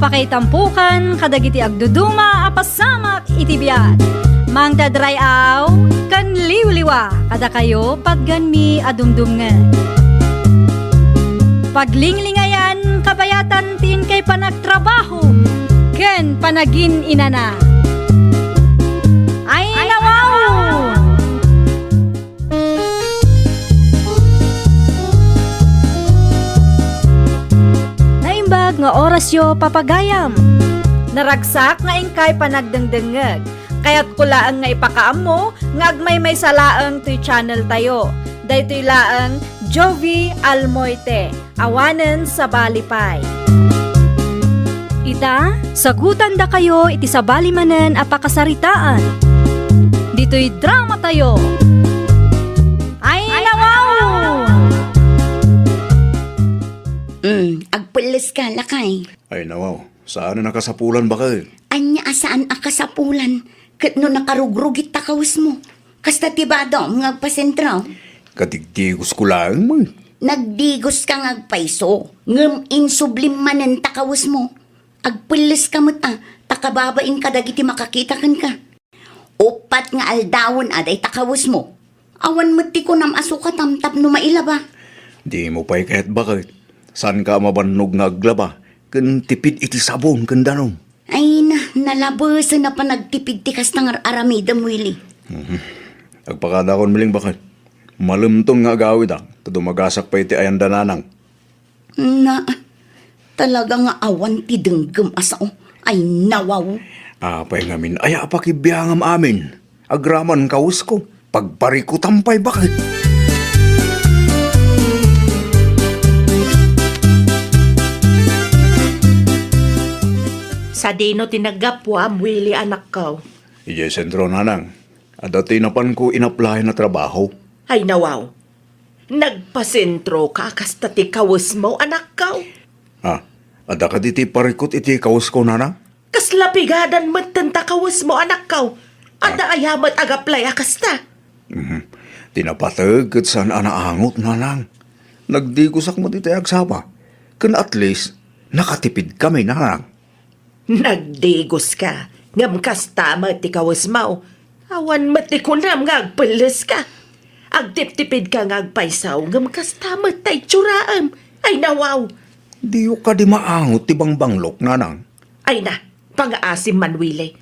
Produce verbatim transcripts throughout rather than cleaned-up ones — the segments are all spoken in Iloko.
Pakaitampokan kadagiti agduduma a pasamak iti biag. Mangted ray-aw ken liwliwa kadakayo patganmi a dumdumngeg. Paglinglingayan kabayatan ti inkay panagtrabaho ken panagin-inana. Ay, nawaw! Naimbag nga orasyo, papagayam. Naragsak nga inkay panagdengdengngeg. Kayatko laeng nga ipakaammo nga agmaymaysa laeng toy channel tayo. Daytoy laeng Jovi Almoite. Awanen sabali pay. Ita, sagutandakayo iti sabali manen a pakasaritaan. Ditoy drama tayo. Ay, nawaw! Mm, agpelles ka, lakay. Ay, nawaw. Saan a nakasapulan, baket? Ania a saan a kasapulan? Ket no nakarugrugit ta kawesmo, kasta ti badom nga agpasentro. Kadigdigos ko laeng, man. Nagdigos ka nga agpayso, ngem insublim manen ta kawesmo. Agpelles ka met a, ta kababain kadagiti makakita kenka. Uppat nga aldawen a dayta kawesmo. Awan met ti kunam a sukatam tapno mailaba. Dimo pay kayat, baket. Saanka a mabannog nga aglaba ken tipid iti sabon ken danum. Ay na, nalabesen a panagtipid ti kasta nga ar-aramidem, Willy. Mhm. Agpakadakon, Miling, baket. Malemton nga agawidak ta dumagasak pay iti ayan da nanang. Na, talaga nga awan ti denggem a sao. Ay, nawaw. Apay ngamin aya a pakibiangam amin? Agraman kawesko, pagparikutam pay, baket. Sadino ti naggapuam, Willy, anakko? Idiay sentro, nanang. Adda ti napanko inaplayan a trabaho. Ay, nawaw. Nagpasentroka a kasta ti kawesmo, anakko? Ah, adda kadi ti parikut iti kawesko, nanang? Kasla pigadan metten ta kawesmo, anakko? Adda aya met agaplay a kasta? Mhm. Ti napateg ket saan a naangot, nanang. Nagdigosak met iti agsapa. Ken at least, nakatipidkami, nanang. Nagdigoska, ngem kasta met ti kawesmo. Awan met ti kunam nga agpelleska. Agtiptipidka nga agpayso, ngem kasta met ti itsuram. Ay, nawaw! Diyo kadi maangot ti bangbanglok, nanang? Ay na, pangaasim man, Willy.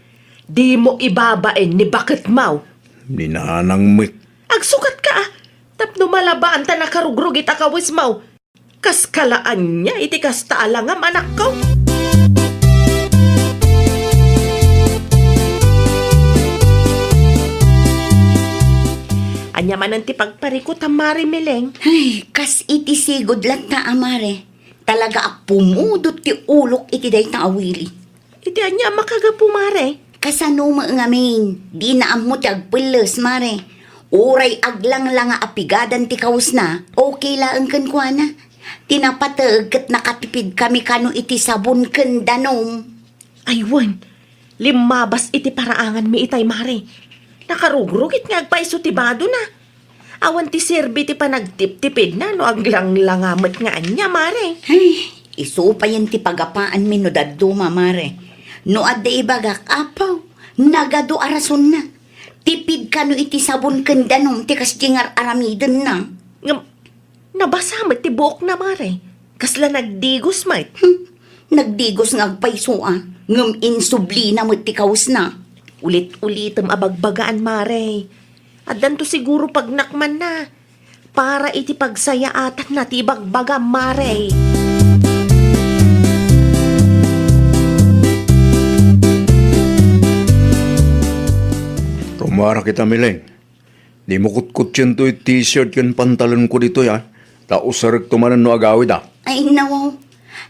Dimo ibabain ni baketmo. Ni nanang met. Agsukatka, a. Tapno malabaan ta nakarugrugit a kawesmo. Kas kalaanna iti kasta a langam, anakko? Ania manen ti pagparikutam, Mare Miling? Ay, kas iti sigud latta a, Mare. Talaga a pumudot ti ulok iti dayta a Willy. Iti ania a makagapu, Mare? Kasano met ngamin, dina ammo ti agpelles, Mare. Uray aglanglanga a pigadan ti kawesna, okay laeng kenkuana. Ti napateg ket nakatipidkami kano iti sabon ken danum. Ay wen, limmabas iti paraanganmi itay, Mare. Nakarugrugit nga agpayso ti badona. Awan ti serbi ti panagtiptipidna no aglanglanga met nga ania, Mare. Ay, isu payen ti pagapaanmi no dadduma, Mare. No adda ibagak, apaw, nagadu a rasonna. Tipid kano iti sabon ken danum ti kasdi nga ar-aramidenna. Ngem, nabasa met ti buokna, Mare. Kasla nagdigos met. Hmm, nagdigos nga agpayso a, ngem insublina met ti kawesna. Ulit-ulitem a bagbagaan, Mare. Addanto siguro pagnakmanna. Para iti pagsayaatanna ti ibagbagam, Mare. Rumarak ita, Miling. Dimo kutkutsien toy t-shirt ken pantalonko ditoy, a. Ta usarekto manen no agawid, a. Ay, nawaw.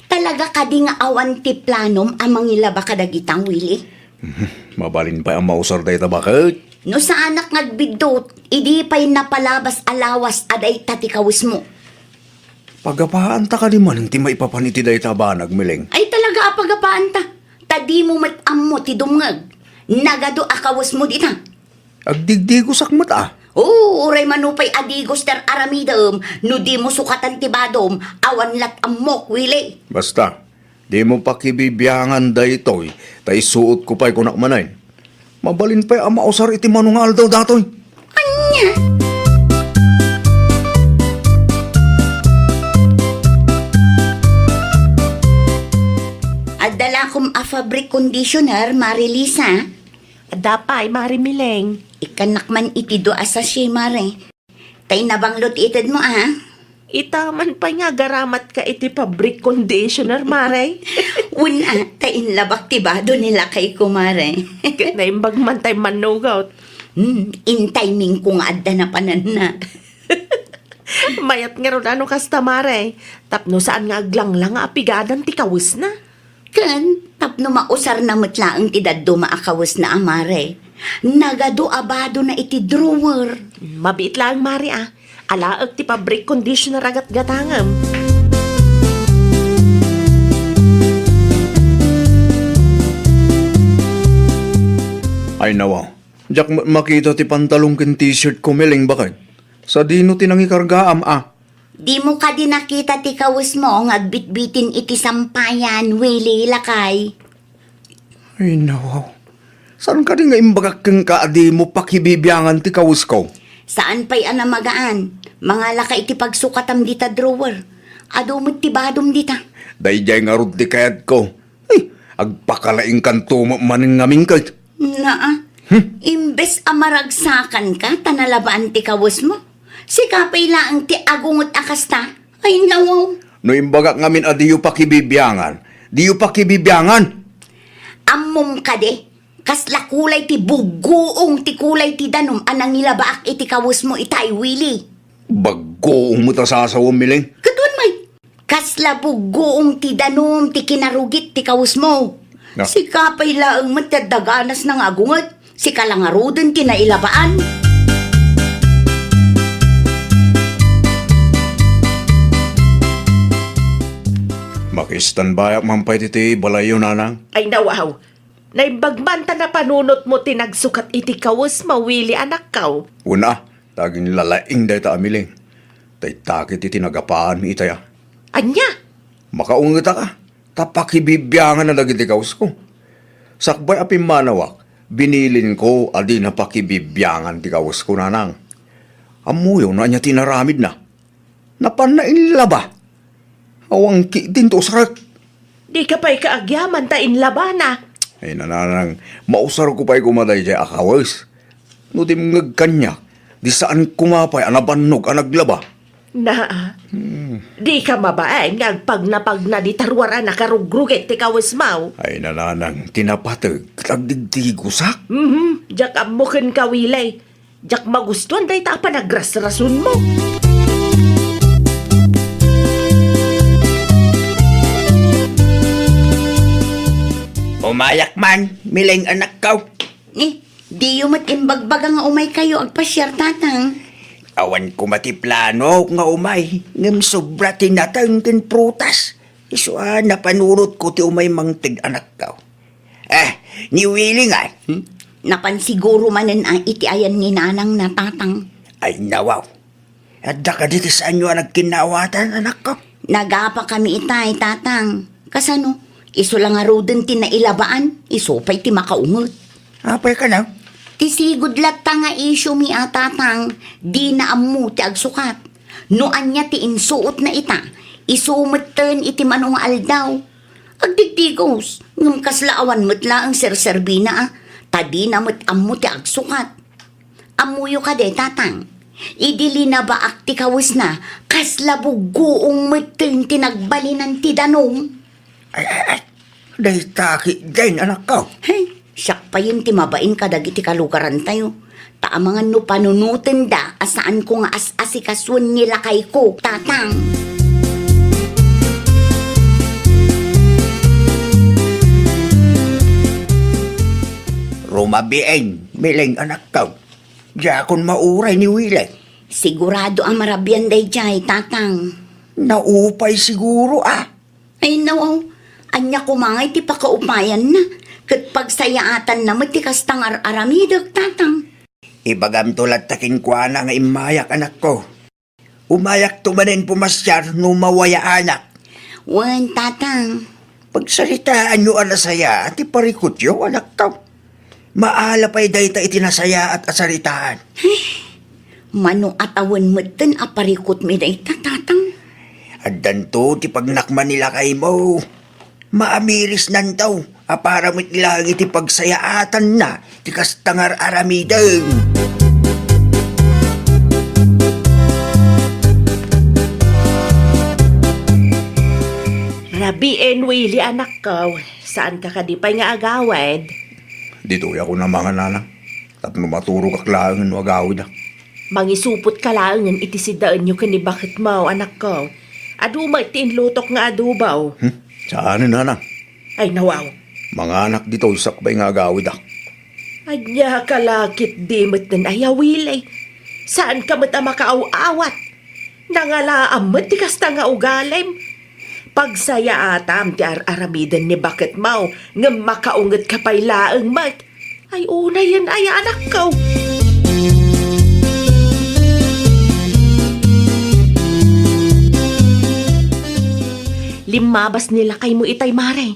Talaga kadi nga awan ti planom a mangilaba kadagita, Willy? Mhm. Mabalin pay a mausar dayta, baket? No saanak nga agbiddut, idi pay napalabas a lawas a dayta ti kawesmo. Pagapaanta kadi manen ti maipapan iti dayta a banag, Miling? Ay, talaga a pagapaanta. Ta dimo met ammo ti dumngeg. Nagadu a kawesmo dita. Agdigdigosak met, a. Oo, uray mano pay a digos ti ar-aramidem, no dimo sukatan ti badom, awan lat ammok, Willy. Basta, Dimo pakibibiangan daytoy, ta isuotko pay, kunak manen. Mabalin pay a mausar iti mano nga aldaw datoy. Ania? Adda lakom a fabric conditioner, Mare Lisa? Adda pay, Mare Mileng. Ikkannak man iti dua a sachet, Mare. Tay nabanglot itedmo, a? Ita man pay nga agaramatka iti fabric conditioner, Mare. Wen a, ta inlabak ti bado ni lakayko, Mare. Ket naimbag man tay mannugot. Hmm, in timing ko nga adda napananna. Mayat ngarud a no kasta, Mare. Tapno saan nga aglanglang nga apigadan ti kawesna. Ken tapno mausarna met laeng ti dadduma a kawesna a, Mare, nagadu a badona iti drawer. Mabiit laeng, Mare, a. Alaek ti fabric conditioner a gatgatangem. Ay, nawa. Diak met makita ti pantalon ken t-shirt ko, Mileng, baket. Sadino ti nangikargaam, a? Dimo kadi nakita ti kawesmo nga agbitbitin iti sampayan, Willie, lakay? Ay, nawaw. Saan kadi nga imbagak kenka a dimo pakibibiangan ti kawesko? Saan pay a namagaan. Mangalaka iti pagsukatam dita drawer. Adu met ti badom dita. Daydiay ngarud ti kayatko. Ay, agpakalaingkanto met manen ngamin ket. Naa, hmm? Imbes a maragsakanka ta nalabaan ti kawesmo, sika pay laeng ti agunget a kasta. Ay, nawaw. No imbagak ngamin a diyo pakibibiangan, diyo pakibibiangan. Ammom kadi, kasla kulay ti buggoong ti kulay ti danum a nangilabaak iti kawesmo itay, Willie. Baggoong met a sasawem, Mileng. Ket wen, may. Kasla buggoong ti danum ti kinarugit ti kawesmo. Na. Sika pay laeng met ti adda ganasna nga agunget. Sika la ngaruden ti nailabaan. Makistanbayak man pay ditoy balayyo, nanang. Ay, nawaw. Naimbag man ta napanunotmo ti nagsukat iti kawesmo, Willie, anakko. Wen a, ta aginlalaing dayta a Mileng. Tay takit iti nagapaanmi itay a. Ania? Makaungetak a, ta pakibibianganna dagiti kawesko. Sakbay a pimmanawak, binilinko a dina pakibibiangan ti kawesko, nanang. Ammoyo no ania ti inaramidna. Napanna inlaba. Awan ketdin ti usarek. Dika pay kaagyaman ta inlabana. Ay, nanang, mausarko pay koma daydiay a kawes. No dimngeg kaniak, di saan koma pay a nabannog a naglaba. Naa, hmm. Dika mabain nga agpagnapagna dita ruar a nakarugrugit ti kawesmo. Ay, nanang, ti napateg, ket agdigdigosak. Mhm, diak ammo kenka, Willie. Diak magustuan dayta a panagrasrasonmo. Umayak man, Mileng, anakko. Ni, diyo met imbagbaga nga umaykayo agpasiar, tatang? Awan koma ti plano nga umay, ngem sobra ti nateng ken prutas. Isu a napanunotko ti umay mangted, anakko. Eh, ni Willie ngay? Hmm? Napan siguro manen a iti ayan ni nanangna, tatang. Ay, nawaw. Adda kadi ti saanyo a nagkinnawatan, anakko? Nagapakami itay, tatang. Kasano? Isu la ngaruden ti nailabaan, isu pay ti makaunget. Apay kano? Ti sigud latta nga isyu mi a, tatang, dina ammo ti agsukat. No ania ti insuotna ita, isu metten iti mano nga aldaw. Agdigdigos, ngem kasla awan met laeng serserbina a, ta dina met ammo ti agsukat. Ammoyo kadi, tatang, idi linabaak ti kawesna, kasla buggoong metten ti nagbalinan ti danum. Ay, ay, ay, dayta ketdin, anakko. Hey, siak payen ti mabain kadagiti kalugarantayo. Ta amangan no panunotenda a saanko nga as-asikasuen ni lakayko, tatang. Rumabiin, Mileng, anakko. Diakon mauray ni Willie. Sigurado a marabian daydiay, tatang. Naupay siguro, a. Ay, nawaw. Ania koma ngay ti pakaupayanna? Ket pagsayaatanna met ti kasta nga ar-aramidek, tatang. Ibagamto latta kenkuana nga immayak, anakko. Umayakto manen pumasiar no mawayaanak. Wen, tatang. Pagsaritaanyo a nasayaat ti parikutyo, anakko. Maala pay dayta iti nasayaat a saritaan. Mano a tawen metten a parikutmi dayta, tatang? Addanto ti pagnakman ni lakaymo. Maamirisnanto a para met laeng iti pagsayaatanna ti kasta nga ar-aramiden. Rabiin, Willy, anakko. Saanka kadi pay nga agawid? Ditoyak unay mangan, nanang. Tapno maturogak laengen no agawidak. Mangisupot ka laengen iti sidaenyo ken ni baketmo, anakko. Adu met ti inlutok nga adobo. Hmm? Saanen, nanang. Ay, nawaw. Manganak ditoy sakbay nga agawidak. Ania ka la ketdi metten aya, Willy? Saanka met a makaaw-awat? Nangalaam met ti kasta nga ugalim. Pagsayaatam ti ar-aramiden ni baketmo, ngem makaungetka pay laeng met. Ay, unayen aya, anakko. Limmabas ni lakaymo itay, mare.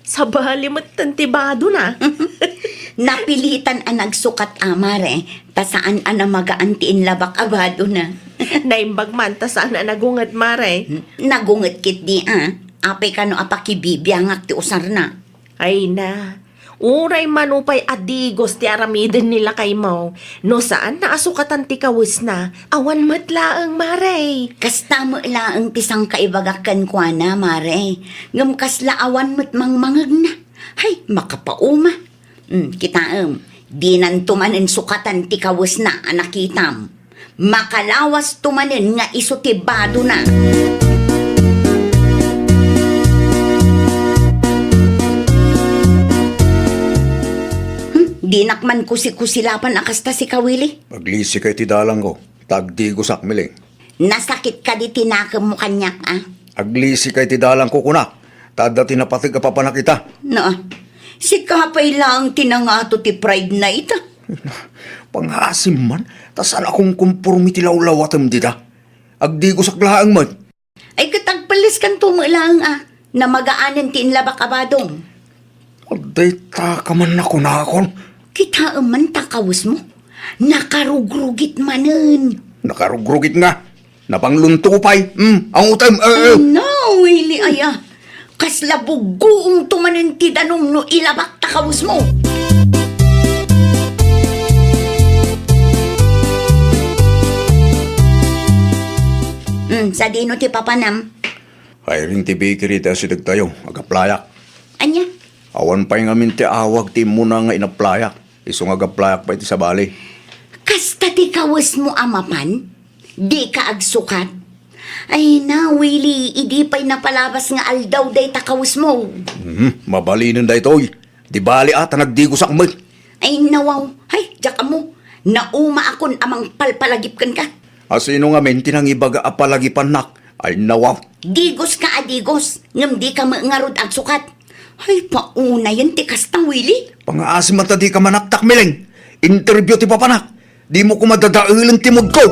Sabali metten ti badona. Napilitan a nagsukat a, mare, ta saan a namagaan ti inlabak a badona. Naimbag man ta saan a nagunget, mare. Nagunget ketdi a. Apay kano a pakibibiangak ti usarna? Ay na, uray mano pay a digos ti aramiden ni lakaymo, no saan na a sukatan ti kawesna, awan met laeng, mare. Kasta met laeng ti sangkaibagak kenkuana, mare. Ngem kasla awan met mangmangegna. Hay, makapauma. Hmm, kitaem, dinanto manen sukatan ti kawesna a nakitam. Makalawasto manen nga isu ti badona. Hmm, dinak man kusikusilapan a kasta, sika, Willy. Aglisika iti dalangko, ta agdigosak, Miling. Nasakit kadi ti nakemmo kaniak, a? Aglisika iti dalangko, kunak, ta adda ti napateg a papanak ita. No, sika pay laeng ti nangato ti pride na ita. Pangaasim man, ta saan a kumkumporme ti lawlawatem dita. Agdigosak laeng met. Ay, ket agpelleskanto met laeng a namagaanen ti inlabak a badom. Dayta ka man nakunakon. Kitaem man ta kawesmo. Nakarugrugit manen. Nakarugrugit nga. Napanglunto pay. Hmm, angutem, eh, eh. Ay, no, Willy, aya. Kasla buggoongto manen ti danum no ilabak ta kawesmo. Hmm, sadino ti papanam? Kairing ti bakery ti asidegtayo, agaplayak. Ania? Awan pay ngamin ti awag ti immuna nga inaplayak. Isu nga agaplayak pay ti sabali. Kasta ti kawesmo a mapan? Dika agsukat? Ay na, Willy, idi pay napalabas nga aldaw dayta kawesmo. Mhm, mabalinen daytoy. Di bali a, ta nagdigosak met. Ay, nawaw. Hay, diak ammo. Naumaakon a mangpalpalagip kenka. A sino ngamin ti nangibaga a palagipannak? Ay, nawaw. Digos ka a digos, ngem di ka met ngarud agsukat. Ay, paunayen ti kasta, Willy. Pangaasim man ta di ka manaktak, Miling. Interview ti papanak. Dimo koma dadaelen ti mood ko.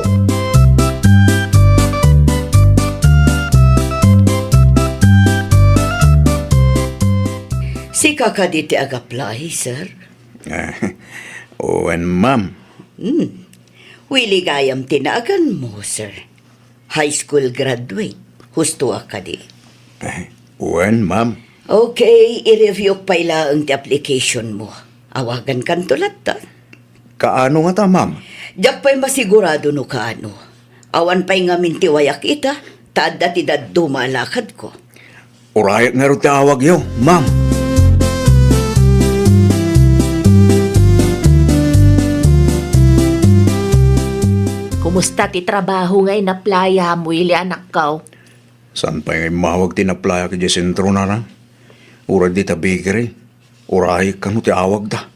Sika kadi ti agaplay, sir? Wen, ma'am. Hmm. Willy gayam ti naganmo, sir. High school graduate. Husto a kadi? Wen, ma'am. Okay, i-review pay laeng ti application mo. Awagan kanto latta. Kaano ngata, ma'am? Diak pay masigurado no kaano. Awan pay ngamin ti wayak ita, ta adda ti dadduma a lakadko. Urayek ngarud ti awagyo, ma'am. Kumusta ti trabaho nga inaplayam, Willy, anakko? Saan pay nga immawag ti inaplayak idiay sentro, nanang? Uray dita bakery, urayek kano ti awagda.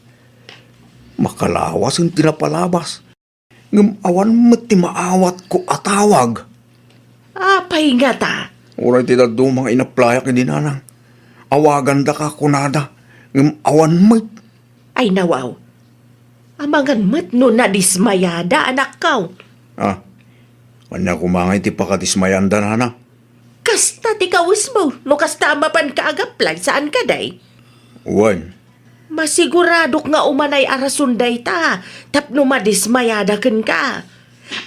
Makalawasen ti napalabas. Ngem awan met ti maawatko a tawag. Apay ngata? Uray ti dadduma nga inaplayak idi, nanang. Awagandaka, kunada, ngem awan met. Ay, nawaw. Amangan met no nadismayada, anakko. Ah, ania koma ngay ti pakadismayanda, nanang? Kasta ti kawesmo, no kasta a mapanka ag-apply, saan kadi? Wen. Masiguradok nga umanay a rason dayta tapno madismayada kenka.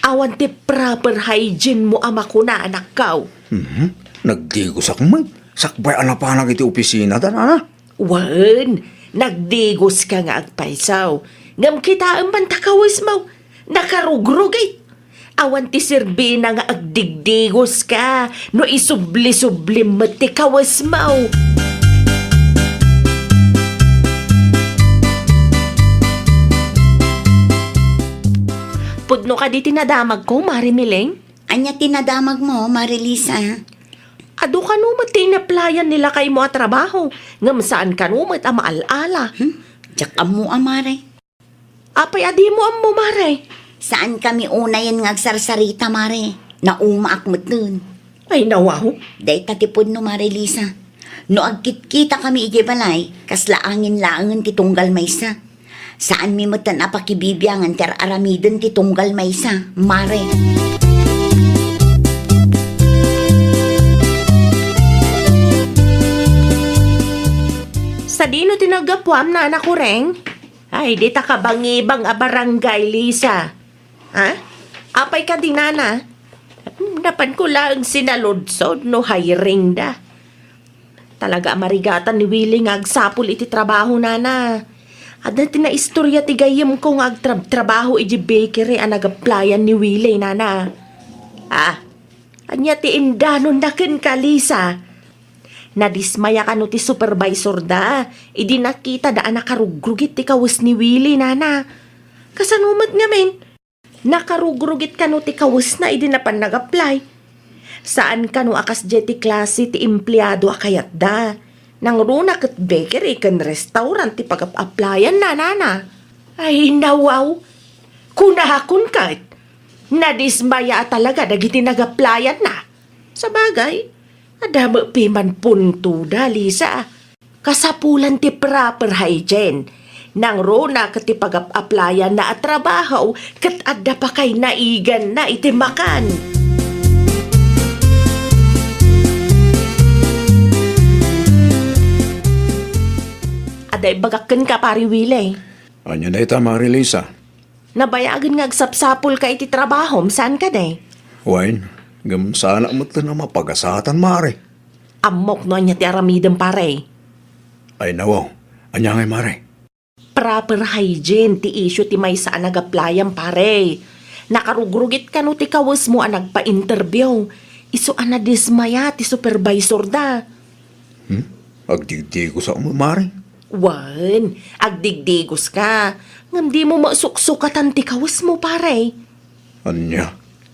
Awan ti proper hygiene mo a makuna, anakko. Mhm. Nagdigosak met. Sakbay a napanak iti opisina da, nana. Wen, nagdigoska nga agpayso. Ngem kitaem man ta kawesmo, nakarugrugit. Awan ti serbina nga agdigdigoska no isubli-sublim met ti kawesmo. Pudno kadi ti nadamagko, Mare Miling? Ania ti nadamagmo, Mare Lisa? Adu kano met ti inaplayan ni lakaymo a trabaho, ngem saan kano met a maal-ala. Hmm? Diak ammo a, Mare. Apay a dimo ammo, Mare? Saan kami unayen nga agsarsarita, Mare. Naumaak metten. Ay, nawaw. Dayta ti pudno, Mare Lisa. No agkitkita kami idiay balay, kasla angin laengen ti tunggal maysa. Saanmi metten a pakibibiangan ti ar-aramiden ti tunggal maysa, Mare. Sadino ti naggapuam, Nana Kureng? Ay, dita kabangibang a barangay, Lisa. Ha? Apay kadi, Nana? Napanko laeng sinaludsod no hiring da. Talaga a marigatan ni Willie nga agsapul iti trabaho, Nana. Adda ti naistorya ti gayyemko nga agtrab-trabaho iti bakery a nag-applyan ni Willie, Nana. Ah, ania ti indanonna kenka, Lisa? Nadismaya kano ti supervisor da, idi nakita da a nakarugrugit ti kawes ni Willie, Nana. Kasano met ngamin? Nakarugrugit kano ti kawesna idi napan nag-apply. Saan kano a kasdiay ti klase ti empleado a kayatda. Nangruna ket bakery ken restaurant ti pagap-applyan na, Nana. Ay, nawaw! Kunakon ket, nadismaya a talaga dagiti nag-applyan na. Sabagay, adda met piman puntoda, Lisa. Kasapulan ti proper hygiene. Nangruna ket ti pagap-applyan na a trabaho ket adda pa kay naiganna iti makan. Adda ibagak kenka, Pari Willie. Ania dayta, Mari Lisa? Nabayagen nga agsapsapulka iti trabahom, saan kadi? Wen, ngem saanak metten a mapagasatan, Mari. Ammok no ania ti aramidem, pare. Ay, nawaw. Ania ngay, Mari? Proper hygiene ti issue ti maysa a nag-applyan, pare. Nakarugrugit kano ti kawesmo a nagpa-interview. Isu a nadismaya ti supervisor da. Hmm? Agdigdigos a, Mari? Wen, agdigdigos ka. Ngem di mo masuksukatan ti kawesmo, pare. Ania?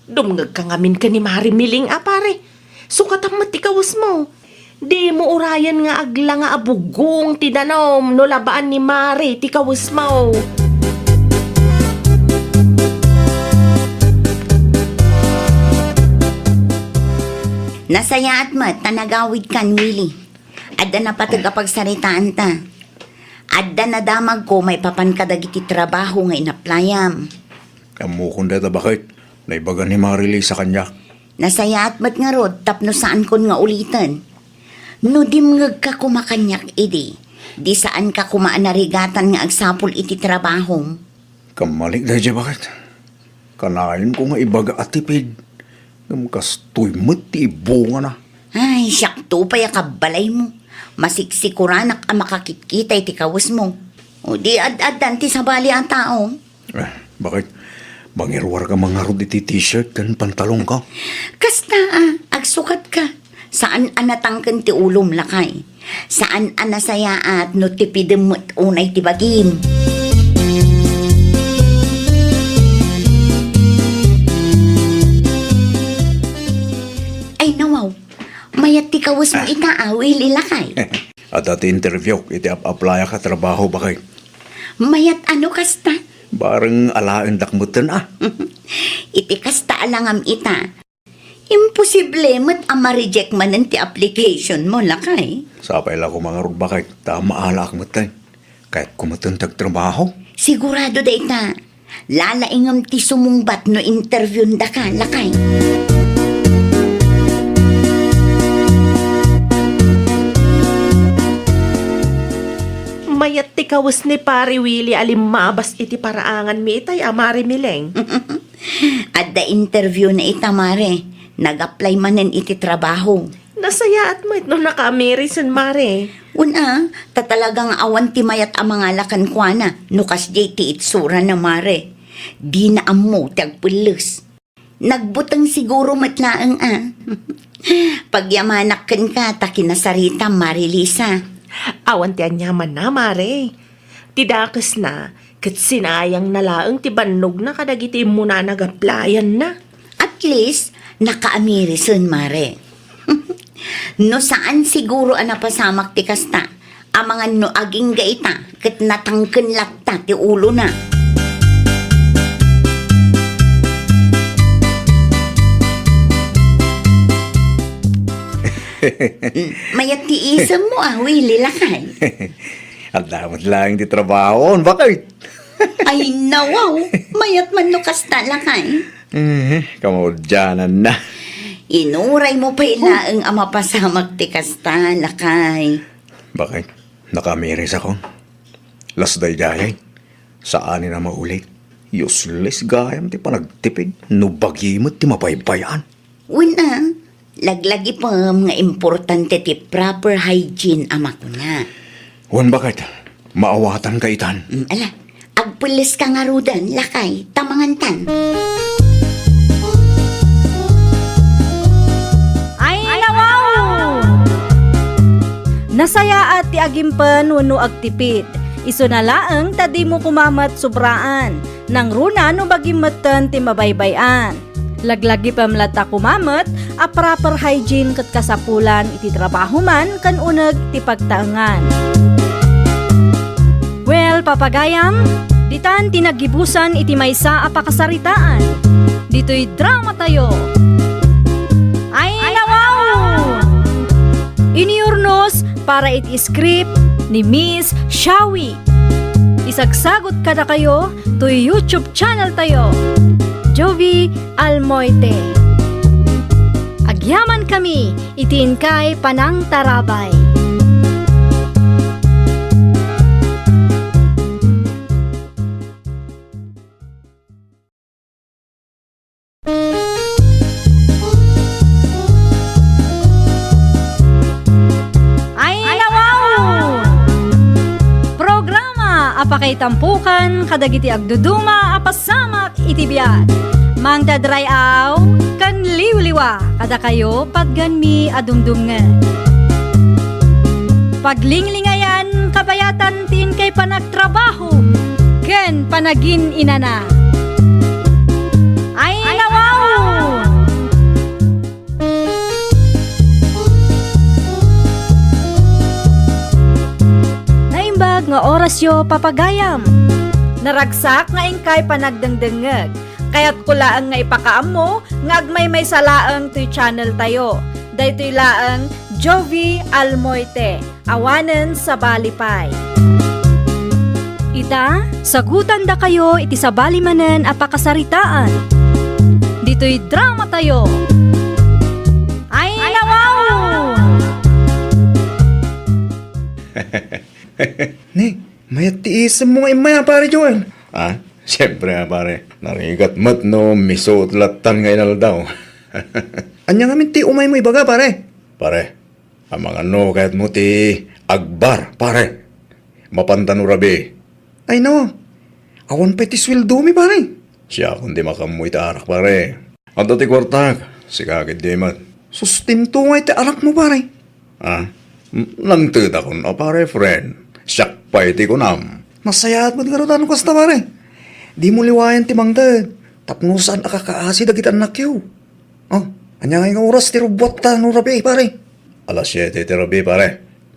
Dumngeg ka ngamin ken ni Mari Miling a, pare. Sukatan met ti kawesmo. Di mo urayen nga aglanga a bugong ti danum no labaan ni Mari ti kawesmo. Nasayaat met ta nagawidkan, Willie. Adda napateg a pagsaritaanta. Adda nadamagko maipapan kadagiti trabaho nga inaplayam. Ammokon dayta, baket. Naibaga ni Mari Lisa kaniak. Nasayaat met ngarud tapno saankon nga uliten. No dimngegka koma kaniak idi, di saanka koma a narigatan nga agsapul iti trabahom. Kammalik daydiay, baket. Kanayonko nga ibaga a tipid, ngem kastoy met ti ibungana. Ay, siakto pay a kabbalaymo. Masiksikoranak a makakitkita iti kawesmo. O di ad-addan ti sabali a tao. Eh, baket? Mangiruarka man ngarud iti t-shirt ken pantalonko. Kasta a, agsukatka. Saan a natangken ti ulom, lakay. Saan a nasayaat no tipidem met unay ti bagim. Ay, nawaw. Mayat ti kawesmo ita, a, Willie, lakay. Adda ti interview iti ap-aplayak a trabaho, baket. Mayat a no kasta? Bareng alaendak metten, a. Iti kasta a langam ita, imposible met a ma-reject manen ti application mo, lakay. Sapay la koma ngarud, baket, ta maalaak metten. Kayatko metten ti agtrabaho. Sigurado dayta. Lalaingem ti sumungbat no interviewendaka, lakay. Kawes ni Pare Willie a limmabas iti paraanganmi itay a Mare Mileng. Adda interview na ita, Mare. Nag-apply manen iti trabaho. Nasayaat met no nakaamiri sen, Mare. Una, ta talaga nga awan ti mayat a mangala kenkuana no kasdiay ti itsurana, Mare. Dina ammo ti agpelles. Nagbuteng siguro met laeng a. Pagyamanak kenka ta kinasaritam, Mare Lisa. Awan ti aniamanna, Mare. Ti dakesna, ket sinayangna laeng ti bannogna kadagiti immunana nga playanna. At least, nakaamiri sen, Mare. No saan siguro a napasamak ti kasta, amangan no agingga ita ket natangken latta ti ulona. Mayat ti isemmo a, Willie, lakay. Adda met laeng ti trabaho, bakit? Ay, nawaw. Mayat man no kasta, lakay. Eh, kamaudiananna. Inuraymo pay laeng a mapasamak ti kasta, lakay. Bakit? Nakaamiris ako. Las daydayay. Saanen a maulit. Useless gayam ti panagtipid no bagi met ti mabaybay-an. Wen a, laglagipem nga importante ti proper hygiene a makuna. Wen, bakit? Maawatanka itan. Mm, ala, agpelles ka ngaruden, lakay, ta mangantan. Ay, nawaw! Nasayaat ti agimpen wenno agtipid. Isuna laeng ta dimo koma met sobraan. Nangruna no bagim metten ti mabaybay-an. Laglagipem latta koma met a proper hygiene ket kasapulan iti trabaho man ken uneg ti pagtaengan. Well, papagayam, ditan ti naggibusan iti maysa a pakasaritaan. Ditoy dramatayo. Ay, nawaw! Iniurnos para iti script ni Miss Shawi. Isagsagut kadakayo toy YouTube channel tayo, Jovi Almoite. Agyaman kami iti inkay panangtarabay. Ay, nawaw! Programa a pakaitampukan kadagiti agduduma a pasamak iti biag. Mangted ray-aw ken liwliwa kadakayo patgenmi a dumdumngeg. Paglinglingayan kabayatan ti inkay panagtrabaho ken panagin-inana. Ay, nawaw! Naimbag nga orasyo, papagayam. Naragsak nga inkay panagdengdengngeg. Kayatko laeng nga ipakaammo nga agmaymaysa laeng toy channel tayo. Daytoy laeng Jovi Almoite. Awanen sabali pay. Ita, sagutandakayo iti sabali manen a pakasaritaan. Ditoy dramatayo. Ay, nawaw! Ni, mayat ti isemmo nga immay a, Pare Joel. Ah, siyempre, ah, pare. Narigat met no misuot lattan nga inaldaw. Ania ngamin ti umaymo ibaga, pare? Pare, amangan no kayatmo ti agbar, pare. Mapanta no rabii. Ay, no. Awan pay ti sueldomi, pare. Siakon ti makaammo iti arak, pare. Adda ti kuartak, sika ketdi met. Sustento nga iti arakmo, pare. Ah, m-, nangtedakon a, pare, friend. Siak pay ti kunam. Nasayaat met garud a no kasta, pare. Dimo liwayan ti mangted tapno saan a kakaasi dagiti annakyo. Oh, ania ngay nga oras ti rubbuatta no rabii, pare? Alas siete ti rabii, pare.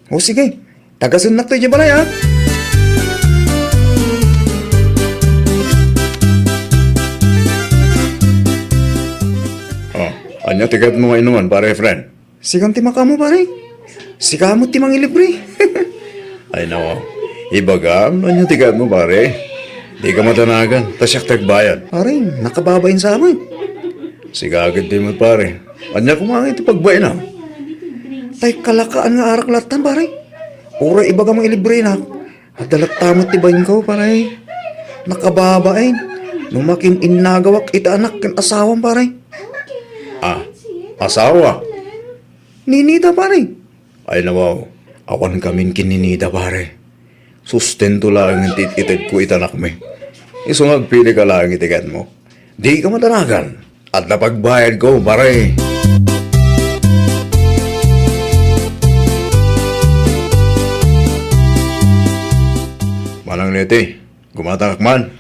Oh, sige. Tagasennak to idiay balay, ha? Oh, ania ti kayatmo nga inuman, pare Efren? Sikan ti makaammo, pare. Sika met ti mangilibre. Ay, nako. Ibagam no ania ti kayatmo, pare. Dika madanagan, ta siak ti agbayad. Pare, nakababain sa amin. Sika ketdi met, pare. Ania koma ngay ti pagbainam? Tay kalakaan nga arak lattan, pare. Uray ibagam nga ilibrenak, Adda latta met ti bainko, pare. Nakababain. No makin-innagawak iti anak ken asawam, pare. Ah, asawa? Ni Nida, pare. Ay, nawaw. Awan kamin ken ni Nida, pare. Sustento laeng ti it-itedko iti anakmi. Isu nga agpilika laeng iti kayatmo. Dika madanagan. Adda pagbayadko, pare. Manang Leti, gumatangak man.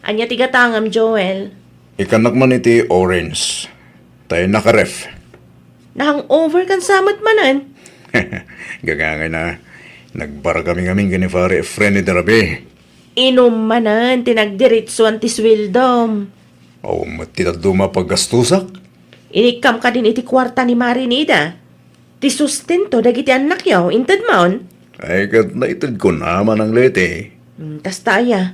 Ania ti gatangam, Joel? Ikkannak man iti orange. Tay nakaref. Nahang-over kan samet manen? Gagangay na. Nagbar kami ngamin ken ni Pare Efren iti rabii. Inum manen ti nagdiritsuan ti sueldom. Awan met ti dadduma a paggastusak. Inikkam kadin iti kuarta ni Mari Nida. Ti sustento dagiti annakyo, intedmon? Ay, ket naitedkon a, Manang Leti. Hmm, kasta aya.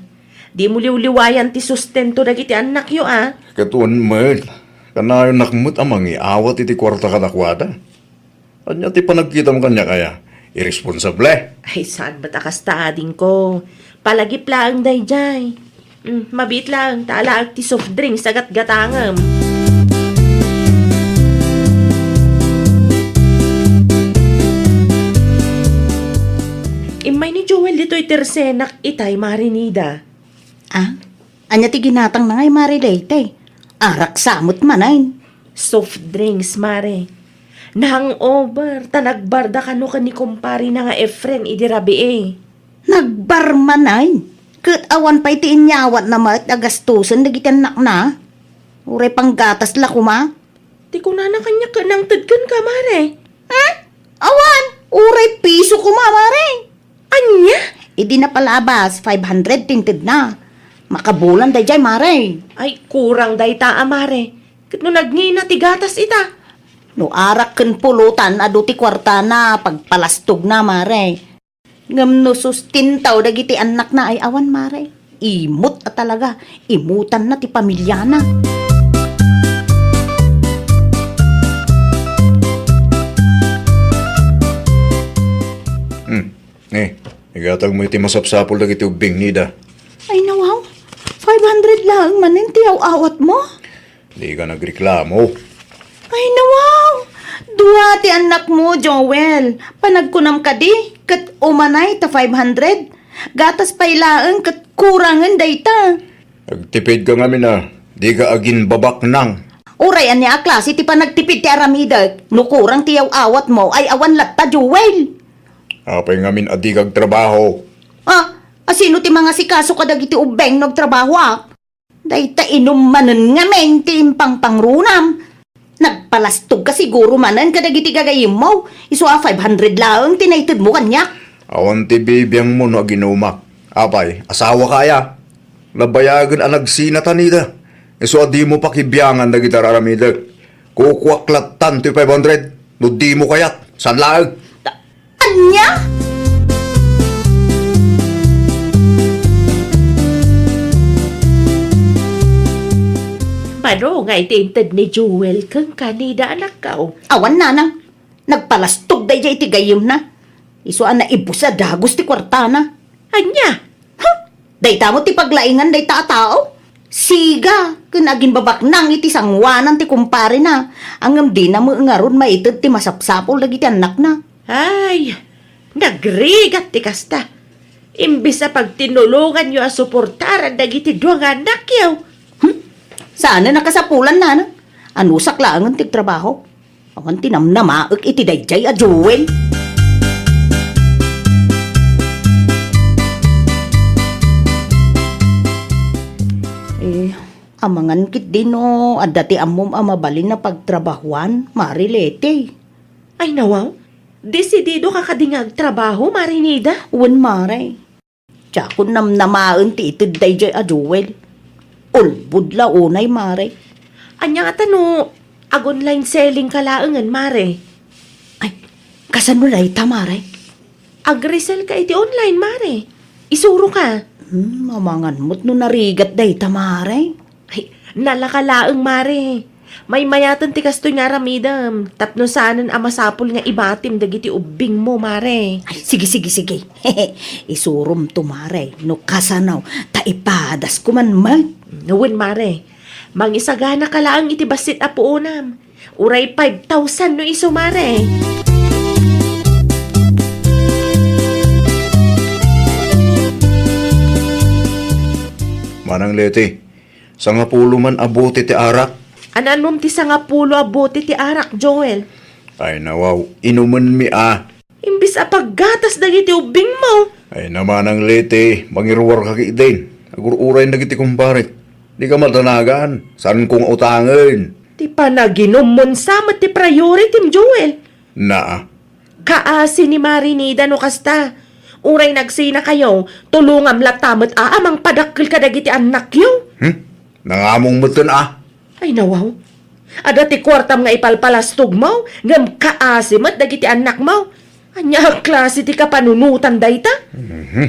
Dimo liwliwayan ti sustento dagiti annakyo, a? Ket wen met, kanayonak met a mangiawat iti kuarta kadakuada. Ania ti panagkitam kaniak aya? Irresponsable? Ay, saan met a kasta, adingko. Palagip laeng daydiay. Mm, mabiit laeng ta alaek ti soft drinks a gatgatangem. Immay ni Joel ditoy tersenak itay, Mari Nida. Ah? Ania ti ginatangna ngay, Mari Leyte? Arak sa met manen. Soft drinks, Mare. Nahangover, ta nagbarda kano ken ni kumparina nga Efren idi rabii. Nagbar manen? Ket awan pay ti inyawatna met a gastusen dagiti annakna? Uray panggatas la koma? Ti kunana kaniak ket nangted kenka, Mare. Hmm? Awan, uray piso koma, Mare. Ania? Idi napalabas, five hundred ti intedna. Makabulan daydiay, Mare. Ay, kurang dayta a, Mare. Ket no nagngina ti gatas ita? No arak ken pulutan, adu ti kuartana, pagpalastogna, Mare. Ngem no sustentaw dagiti annakna ay awan, Mare. Imot a talaga, imutanna ti pamiliana. Hmm. Eh, igatagmo iti masapsapul dagiti ubbing, Nida. Ay, nawaw. Five hundred laeng manen ti aw-awatmo? Dika nagreklamo. Ay, nawaw! Dua ti annakmo, Joel. Panagkunam kadi, ket umanay ta five hundred. Gatas pay laeng ket kurangen dayta. Agtipidka ngamin a, dika aginbabaknang. Uray ania a klase ti panagtipid ti aramidek? No kurang ti yaw-awatmo ay awan latta, Joel. Apay ngamin a dika agtrabaho? Ah, asino ti mangasikaso kadagiti ubbing no agtrabahoak? Dayta inum manen ngamin ti impangpangrunam. Nagpalastogka siguro manen kadagiti gagayemmo, isu a five hundred laeng ti naitedmo kaniak. Awan ti bibiangmo no aginumak. Apay, asawaka aya? Nabayagen a nagsinata, Nida. Isu a dimo pakibiangan dagiti ar-aramidek. Kukuak lattan ti five hundred no dimo kayat. Saan laeng? Ania? Mano nga iti inted ni Joel kenka, Nida, anakko? Awan, nanang. Nagpalastog daydiay iti gayyemna. Isu a naibus a dagus ti kuartana. Ania? Ha? Dayta met ti paglaingan dayta a tao? Siga ken aginbabaknang iti sangoanan ti kumparena, ngem dina met ngarud maited ti masapsapul dagiti annakna. Ay, nagrigat ti kasta. Imbes a pagtinulonganyo a suportaran dagiti dua nga annakyo. Hmm? Saan a nakasapulan, nanang? Anusak laengen ti agtrabaho. Awan ti namnamaek iti daydiay a Joel. Eh, amangan ketdi no adda ti ammom a mabalin a pagtrabahoan, Mari Leti. Ay, nawaw? Desididoka kadi nga agtrabaho, Mari Nida? Wen, Mare. Diakon namnamaen ti ited daydiay a Joel. Ulbod la unay, Mare. Ania ngata no ag-online selling ka laengen, Mare? Ay, kasano dayta, Mare? Agresell ka iti online, Mare. Isuroka. Hmm, amangan met no narigat dayta, Mare. Ay, nalaka laeng, Mare. Maymayaten ti kastoy nga aramidem, tapno saanen a masapul nga ibatim dagiti ubbingmo, Mare. Ay, sige, sige, sige. Isuromto, Mare, no kasano, ta ipadasko man met. Wen, Mare. Mangisaganaka laeng iti bassit a puonam. Uray five thousand no isu, Mare. Manang Leti, sangapulo man a bote ti arak. Ananom ti sangapulo a bote ti arak, Joel? Ay, nawaw, inumenmi a. Imbis a paggatas dagiti ubbingmo. Ay, namanang Leti, mangiruarka ketdin. Agur-uray dagiti kumparek. Dika madanagan, saanko nga utangen. Ti panaginumon sa met ti priority, Joel. Naa. Kaasi ni Mare Nida no kasta. Uray nagsinakayo, tulongam latta met a a mangpadakkel kadagiti annakyo. Hmm? Nangamong metten a. Ay, nawaw. Adda ti kuartam nga ipalpalastogmo, ngem kaasi met dagiti annakmo. Ania a klase ti kapanunotan dayta? Mhm.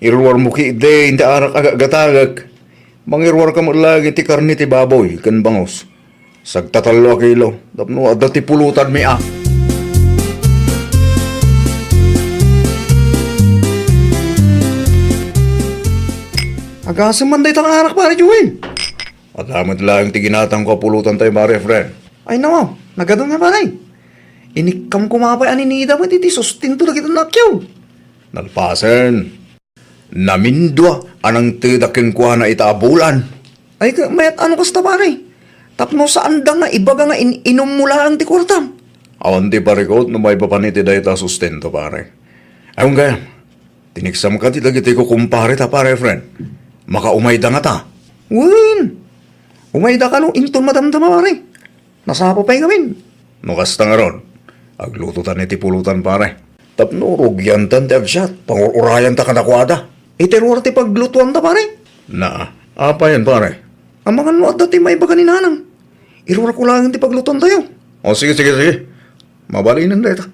Iruarmo ketdin ti arak a gatgatagek. Mangiruarka met laeng iti karne ti baboy ken bangus. Sagtatallo a kilo, tapno adda ti pulotanmi a. Agasem man dayta nga arak, Pare Joel. Adda met laeng ti ginatangko a pulotan tayo, Pare Efren. Ay, nawaw, nagadun nga, Pare. Inikkam koma pay a ni Nida met iti sustento dagiti annakyo. Nalpasen. Namindua a nangted a kenkuana ita a bulan. Ay, ka-, mayat ano kasta, pare? Tapno saanda nga ibaga nga in-inummo laeng ti kuartam. Awan ti parikut no maipapan iti dayta a sustento, pare. Awan gayam, tiniksam kadi dagiti kukumpare ta, pare Efren. Makaumayda ngata. Wen, umayda kano inton madamdama, pare. Nasapa pay ngamin. No kasta ngarud, aglutotan iti pulotan, pare. Tapno rugiantan ti agsiat, pangur-urayanta kadakuada. Iti ruar ti paglutoanta, pare. Naa, apayen, pare? Amangan no adda ti maibaga ni Nanang. Iruarko laeng ti paglutoantayo. O, sige, sige, sige. Mabalinen dayta.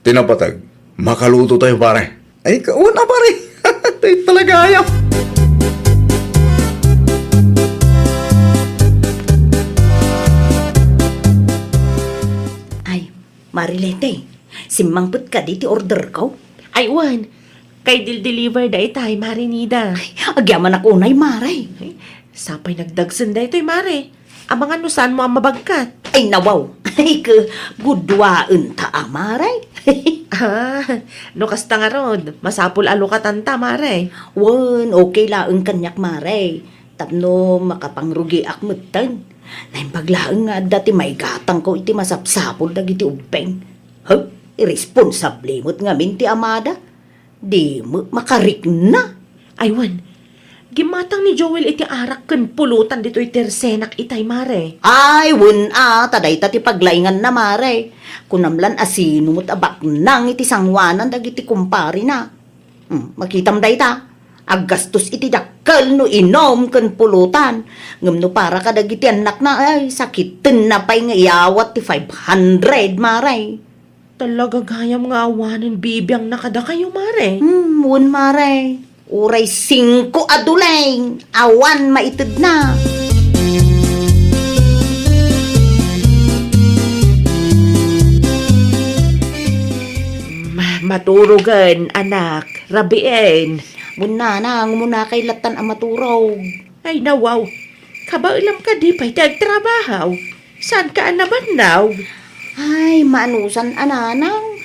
Ti napateg, makaluto tayo, pare. Ay, kauna, pare. Tayo talaga, ayaw. Ay, Marilete, simmangpet kadi ti order ko? Ay, wen. Kay dil-deliver da itay, Mare Nida. Ay, agyamanak unay, Mare. Ay, sapay nagdagsen daytoy, Mare. Amangan no saanmo a mabagkat. Ay, nawaw. Ay, ke, guduaen ta a, Mare. Ah, no kasta ngarud, masapul a lukatan ta, Mare. Wen, okay laeng kaniak, Mare. Tapno makapangrugiak metten. Naimbag laeng nga adda ti maigatangko iti masapsapul dagiti ubbing. Huh? Irresponsable met ngamin ti amada. Di met makarikna. Ay, wen, gimmatang ni Joel iti arak ken pulotan ditoy tersenak itay, Mare. Ay, wen a, ta dayta ti paglainganna, Mare. Kunam lan a sino met a baknang iti sangoanan dagiti kumparena. Hmm, makitam dayta. Aggastos iti dakkel no inum ken pulotan. Ngem no para kadagiti annakna, ay, sakitenna pay nga iyawat ti five hundred, Mare. Talaga gayam nga awanen bibiangna kadakayo, Mare. Hmm, wen, Mare. Uray singko a duleng, awan maitedna. Ma-, maturogen, anak. Rabiin. Wen, Nanang, umuna kay lattan a maturog. Ay, nawaw. Kabaelam kadi pay ti agtrabahaw? Saanka a nabannog? Ay, maanusan a, Nanang.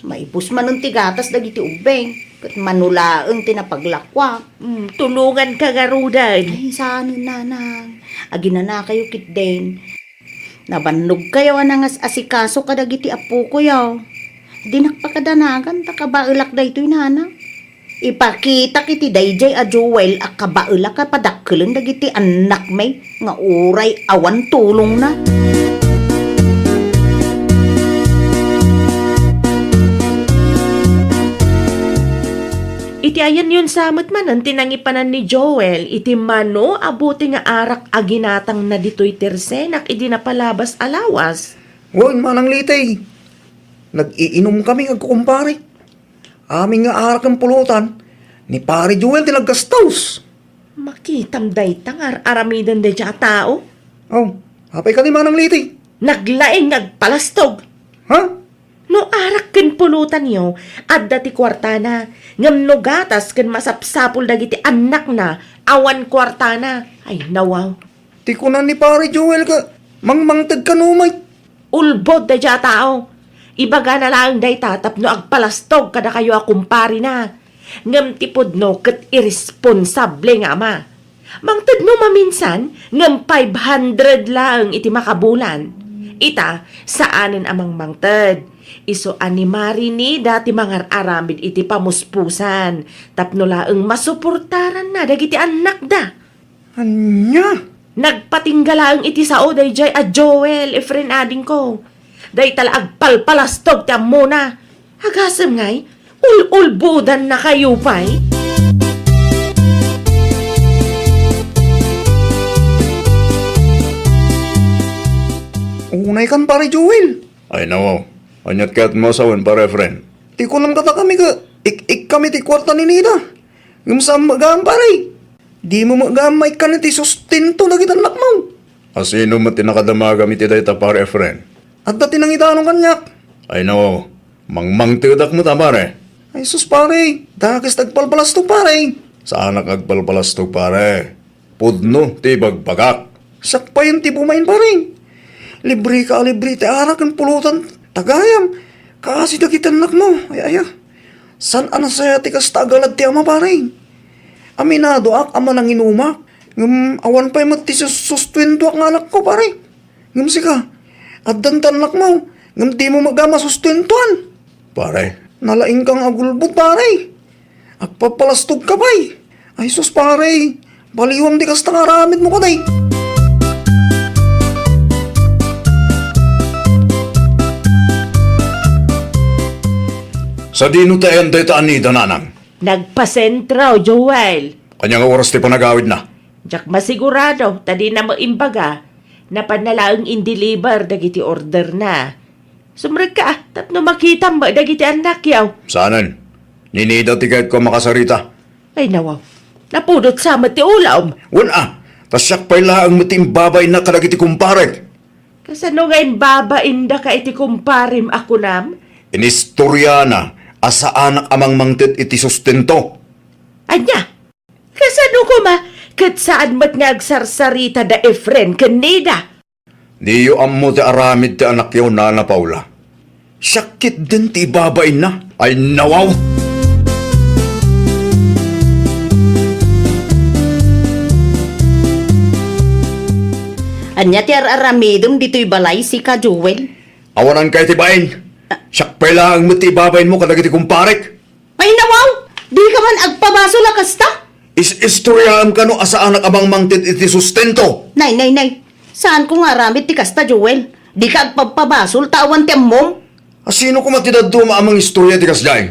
Maibus manen ti gatas dagiti ubbing, ket mano laeng ti napaglakuak. Mm, tulonganka ngaruden. Ay, saanen, Nanang. Aginanakayo ketdin. Nabannogkayo a nangas-asikaso kadagiti appokoyo. Dinak pakadanagan ta kabaelak daytoy, Nanang. Ipakitak iti daydiay a Joel a kabaelak a padakkelen dagiti annakmi nga uray awan tulongna. Iti ayanyon sa met manen ti nangipanan ni Joel iti mano a bote nga arak a ginatangna ditoy tersenak idi napalabas a lawas. Wen, Manang Litey, nag-iinumkami nga agkukumpare. Amin nga arak ken pulotan, ni Pare Joel ti naggastos. Makitam dayta nga ar-aramiden daydiay a tao? Oh, Apay kadi, Manang Liti? Naglaing nga agpalastog. Ha? No arak ken pulotanyo, adda ti kuartana. Ngem no gatas ken masapsapul dagiti annakna, awan kuartana. Ay, nawaw. Ti kuna ni Pare Joel ket mangmangted kano met. Ulbod daydiay a tao. Ibagana laeng dayta tapno agpalastog kadakayo a kumparina. Ngem ti pudno ket iresponsable nga ama. Mangted no maminsan, ngem five hundred laeng iti makabulan. Ita, saanen a mangmangted. Isu a ni Marinida ti mangar-aramid iti pamuspusan, tapno laeng masuportaranna dagiti annakda. Ania? Nagpatingga laeng iti sao daydiay a Joel, Efren adingko. Dayta la agpalpalastog ti ammona. Agasem ngay, ul-ulbodannakayo pay? Unay kan, Pare Joel. Ay, nawaw. Aniat kayatmo a sawen, Pare Efren? Ti kunam kadakami ket ik-ikkami ti kuarta ni Nida. Ngem saan met gayam, pare. Dimo met gayam maikkan iti sustento dagiti annakmo. A sino met ti nakadamagam iti dayta, Pare Efren? Adda ti nangidanon kaniak. Ay, nawaw. Mangmangtedak met a, pare. Ay sus, pare. Dakes ti agpalpalastog, pare. Saanak agpalpalastog, pare. Pudno ti ibagbagak. Siak pay ti bumain, pare. Libreka a libre ti arak ken pulotan, ta gayam. Kaasi dagiti annakmo. Ay, aya. Saan a nasayaat ti kasta a galad ti ama, pare. Aminadoak a mananginumak. Ngem awan pay met ti sus-, sustuentoak nga anakko, pare. Ngem sika, addan ti annakmo, ngem dimo met gayam masustuentoan. Pare. Nalaingka nga agulbod, pare. Agpapalastogka pay. Ay sus, pare. Baliwam ti kasta nga aramidmo kadi. Sadino ti ayan dayta a Nida, nanang? Nagpasentro, Joel. Ania nga oras ti panagawidna? Diak masigurado, ta dina met imbaga. Napanna laeng in-deliver dagiti orderna. Sumrekka, tapno makitam met dagiti annakyo. Saanen. Ni Nida ti kayatko a makasarita. Ay, nawaw. Napudot sa met ti ulom. Wen a, ta siak pay laeng met ti imbabainna kadagiti kumparek. Kasano nga imbabaindaka iti kumparem a kunam? Inistoriana a saanak a mangmangted iti sustento. Ania? Kasano koma ket saan met nga agsarsarita da Efren ken Nida? Diyo ammo ti aramid ti anakyo, Nana Paula. Siak ketdin ti ibabainna. Ay, nawaw! Ania ti ar-aramidem ditoy balay, sika, Joel? Awananka iti bain. Siak pay laeng met ti ibabainmo kadagiti kumparek. Ay, nawaw! Dika man agpabasol a kasta? Is-istoriaem kano a saanak a mangmangted iti sustento? Nay, nay, nay. Saanko nga aramid ti kasta, Joel. Dika agpabpabasol ta awan ti ammom. A sino koma ti dadduma a mangistoria ti kasdiay?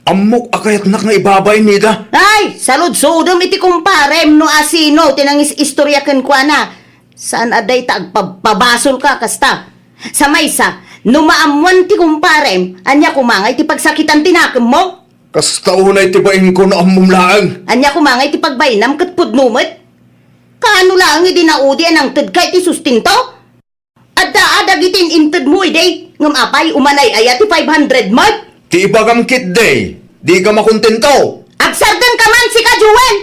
Ammok a kayatnak nga ibabain, Nida. Ay, saludsodem iti kumparem no a sino ti nangis-istoria kenkuana. Saan a dayta agpabpabasolka kasta. Sa maysa, no maammoan ti kumparem, ania koma ngay ti pagsakitan ti nakemmo? Kasta unay ti bainko no ammom laeng. Ania koma ngay ti pagbainam ket pudno met? Kaano laeng idi naudi a nangtedka iti sustento? Adda a dagiti in-intedmo idi, ngem apay, umanay aya ti five hundred met? Ti ibagam ketdi, dika makontento. Agsardengka man, sika, Joel!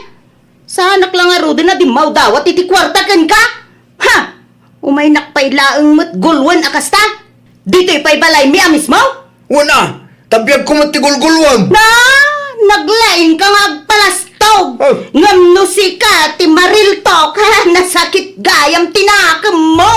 Saanak la ngaruden a dimmawdawat iti kuarta kenka? Ha! Umaynak pay laeng met gulwen a kasta? Ditoy pay balaymi a mismo? Wen a, ta biagko met ti gulgulwem. Na, naglaingka nga agpalastog. Oh. Ngem no sika ti mariltok, ha, nasakit gayam ti nakemmo.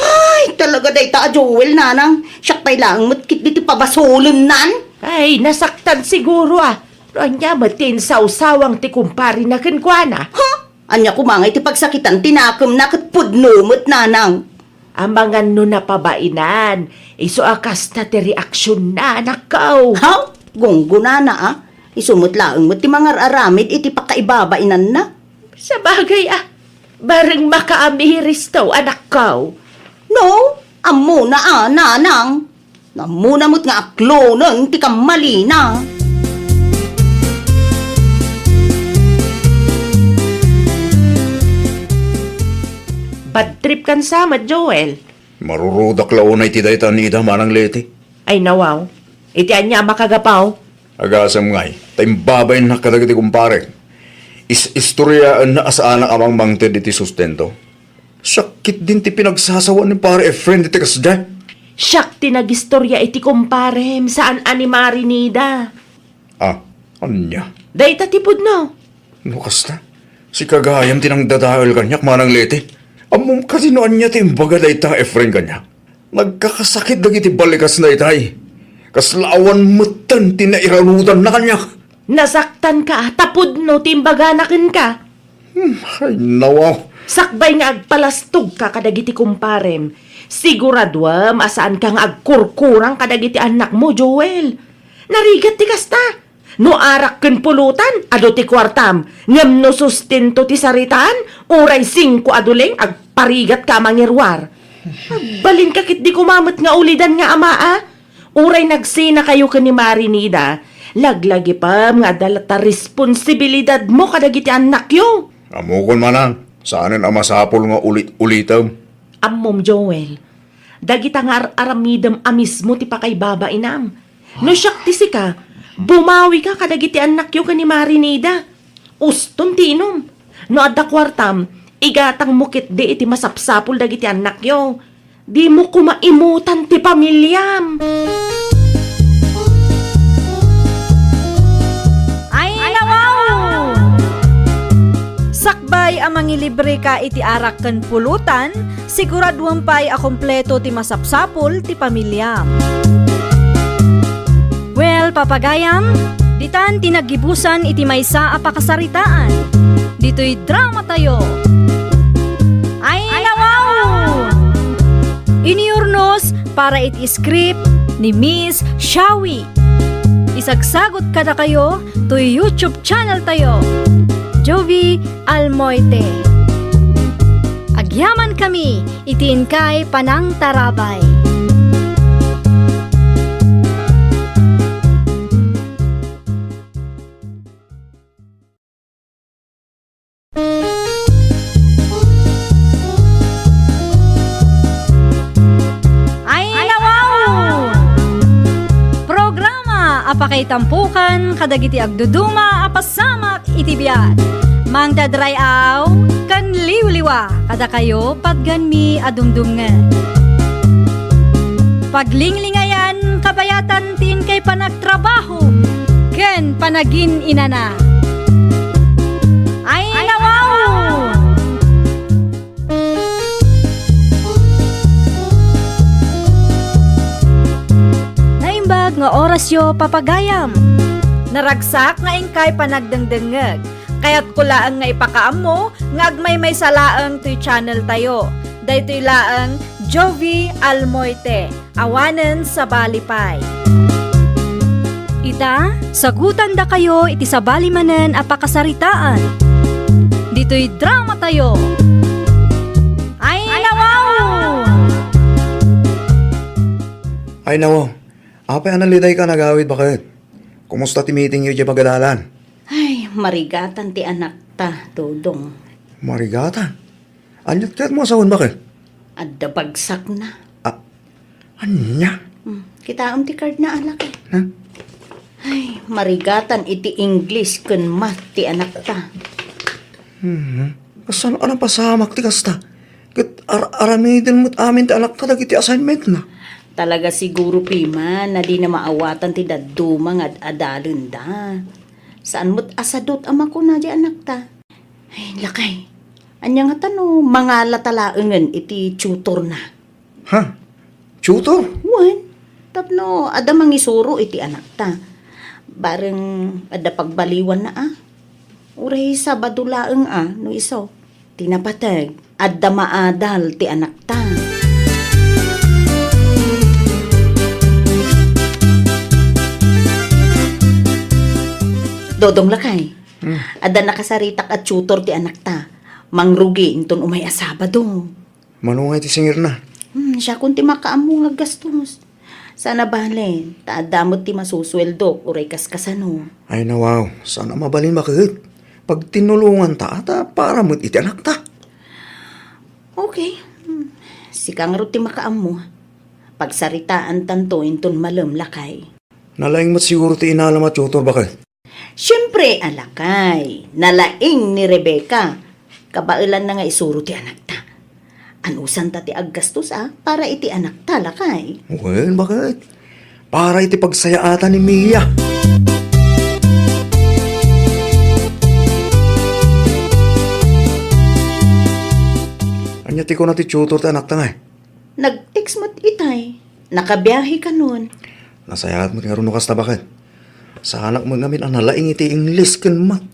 Ay, talaga dayta a Joel, nanang. Siak pay laeng met ketdi ti pabasolennan. Ay, nasaktan siguro, ah. No ania met ti insawsawang ti kumparena kenkuana? Ha? Ania koma ngay ti pagsakitan ti nakemna ket pudno met, nanang? Amangan no napabainan, isu a kasta ti reaksionna, anakko. Ha? Gunggonana, a? Isu met laeng met ti mangar-aramid iti pakaibabainanna. Sabagay, a. Bareng makaamiris to, anakko. No, ammona a, nanang. Ammona met nga akloneng ti kammalina. Bad trip kan sa met, Joel. Marurudak la unay ti dayta ni Ida, Manang Leti. Ay, nawaw. Iti ania a makagapaw? Agasem ngay, ta imbabainnak kadagiti kumpare. Is-istoriaenna a saanak a mangmangted iti sustento. Siak ketdin ti pinagsasawan ni Pare Efren iti kasdiay. Siak ti nagistoria iti kumparem, saan a ni Marinida. Ah, ania? Dayta ti pudno. No kasta, sika gayam ti nangdadael kaniak, Manang Leti. Ammom kadi no ania ti imbaga dayta nga Efren kaniak? Nagkakasakit dagiti balikasna itay. Kasla awan metten ti nairanudanna kaniak. Nasaktanka ta pudno ti imbagana kenka. Hmm, ay, nawaw. Sakbay nga agpalastogka kadagiti kumparem, siguraduem a saanka nga agkurkurang kadagiti annakmo, Joel. Narigat ti kasta. No arak ken pulutan, adu ti kuartam. Ngem no sustento ti saritaan, uray singko a duleng, agparigatka a mangiruar. Agbalinka ketdi koma met nga ulidan nga amaa. Uray nagsinakayo ken ni Marinida, laglagipem nga adda latta responsibilidadmo kadagiti annakyo. Ammokon, manang, saanen a masapul nga ulit-ulitem. Ammom, Joel, dagita nga ar-aramidem a mismo ti pakaibabainam. No siak ti sika, bumawika kadagiti annakyo ken ni Marinida. Uston ti inum. No adda kuartam, igatangmo ketdi iti masapsapul dagiti annakyo. Dimo koma imutan ti pamiliam. Ay, nawaw! Sakbay a mangilibreka iti arak ken pulutan, siguraduem pay a kompleto ti masapsapul ti pamiliam. Well, papagayam, ditan ti naggibusan iti maysa a pakasaritaan. Ditoy dramatayo. Ay, nawaw! Iniurnos para iti script ni Miss Shawi. Isagsagot kadakayo toy YouTube channel tayo, Jovi Almoite. Agyamankami iti inkay panangtarabay. Ay, nawaw! Programa a pakaitampokan kadagiti agduduma a pasamak iti biag. Mangdadray-aw ken liwliwa kadakayo patganmi a dumdumngeg. Paglinglingayan kabayatan ti inkay panagtrabaho ken panagin-inana. Ay, nawaw! Naimbag nga orasyo, papagayam. Naragsak nga inkay panagdengdengngeg. Kayatko laeng nga ipakaammo nga agmaymaysa laeng toy channel tayo. Daytoy laeng Jovi Almoite, awanen sabali pay. Ita, sagutandakayo iti sabali manen a pakasaritaan. Ditoy dramatayo. Ay, nawaw! Ay, nawaw. Apay a nalidayka nagawid, baket? Kumusta ti meetingyo idiay pagadalan? Ay, marigatan ti anakta, Dodong. Marigatan? Aniat kayatmo a sawen, baket? Adda bagsakna. Ah, ania? Hmm, kitaem ti cardna, a laki. Ha? Ay, marigatan iti English ken math ti anakta. Hmm. Kasano a napasamak ti kasta? Ket ar-, aramiden met amin ti anakta dagiti assignmentna. Talaga siguro, Pima, a dina maawatan ti dadduma nga ad-adalenda. Saan met a sadut a makuna diay anakta. Ay, lakay. Ania ngata no mangalata laengen iti tutorna? Ha? Tutor? Wen, tapno adda mangisuro iti anakta. Bareng adda pagbaliwanna a. Uray Sabado laeng a, no isu. Ti napateg, adda maadal ti anakta. Dodong, lakay. Hmm. Adda nakasaritak a tutor ti anakta. Mangrugi inton umay a Sabado. Mano ngay ti singirna? Hmm, siakon ti makaammo nga aggastos. Saan a bale, ta adda met ti masusueldok uray kaskasano. Ay, nawaw, saan a mabalin, baket. Pagtinnulonganta, ta para met iti anakta. Okay. Hmm. Sika ngarud ti makaammo. Pagsaritaantanto inton malem, lakay. Nalaing met siguro ti inalam a tutor, baket. Siempre, a lakay. Nalaing ni Rebecca. Kabaelanna nga isuro ti anakta. Anusanta ti aggastos a para iti anakta, lakay? Wen, baket. Para iti pagsayaatan ni Mia. Ania ti kuna ti tutor ti anakta ngay? Nag-text met itay. Nakabiahe kanon. Nasayaat met ngarud no kasta, baket. Saanak met ngamin a nalaing iti English ken Math.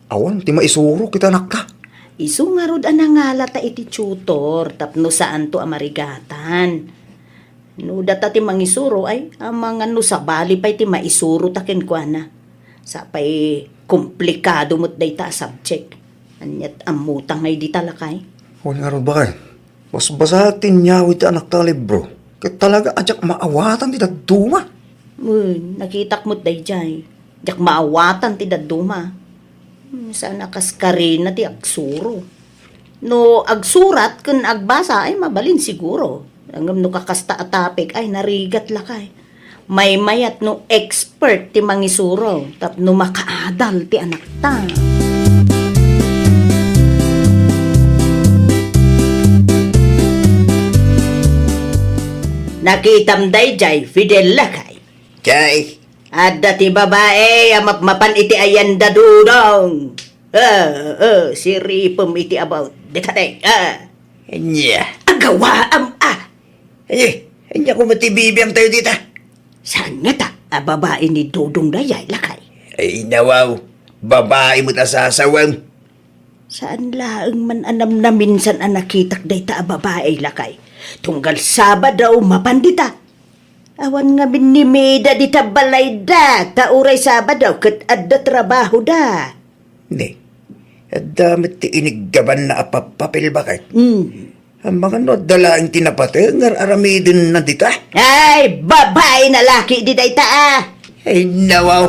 Awan ti maisuro iti anakta. Isu ngarud a nangalata iti tutor tapno saanto a marigatan. No data ti mangisuro ay, amangan no sabali pay ti maisurota kenkuana. Sapay komplikado met dayta a subject. Aniat ammota ngay dita, lakay? Wen ngarud, baket. Basbasaek ti inyawid ti anakta a libro. Ket talaga a diak maawatan ti dadduma. Wen, nakitak met daydiay. Diak maawatan ti dadduma. Hmm, saan a kas karina ti agsuro. No agsurat ken agbasa ay mabalin siguro. Ngem no kakasta a topic ay narigat lakay. Maymayat no expert ti mangisuro tapno makaadal ti anakta. Nakitam daydiay, Fidel lakay. Jay. Adda ti babae a mapmapan iti ayanda, Dodong. Ah, ah, siripem iti about. Dikate, ah. Anya? Agawaam, ah. Ay, anya ko matibibiang tayo dita? Saan nga ta? A babae ni Dodong dayay, lakay. Ay, nawaw. Babae mo ta sasawang. Saan laeng man a namnaminsan a nakitak dayta a babae, lakay. Tunggal Sabado, mapan dita. Awan ngamin ni Mida dita balayda, ta uray Sabado ket adda trabahoda. Ne, adda met ti iniggabanna a pappapil, baket. Hmm. Amangan no adda laeng ti napateng nga ar-aramidenna dita? Ay, babae na laki di dayta, ah! Ay, nawaw.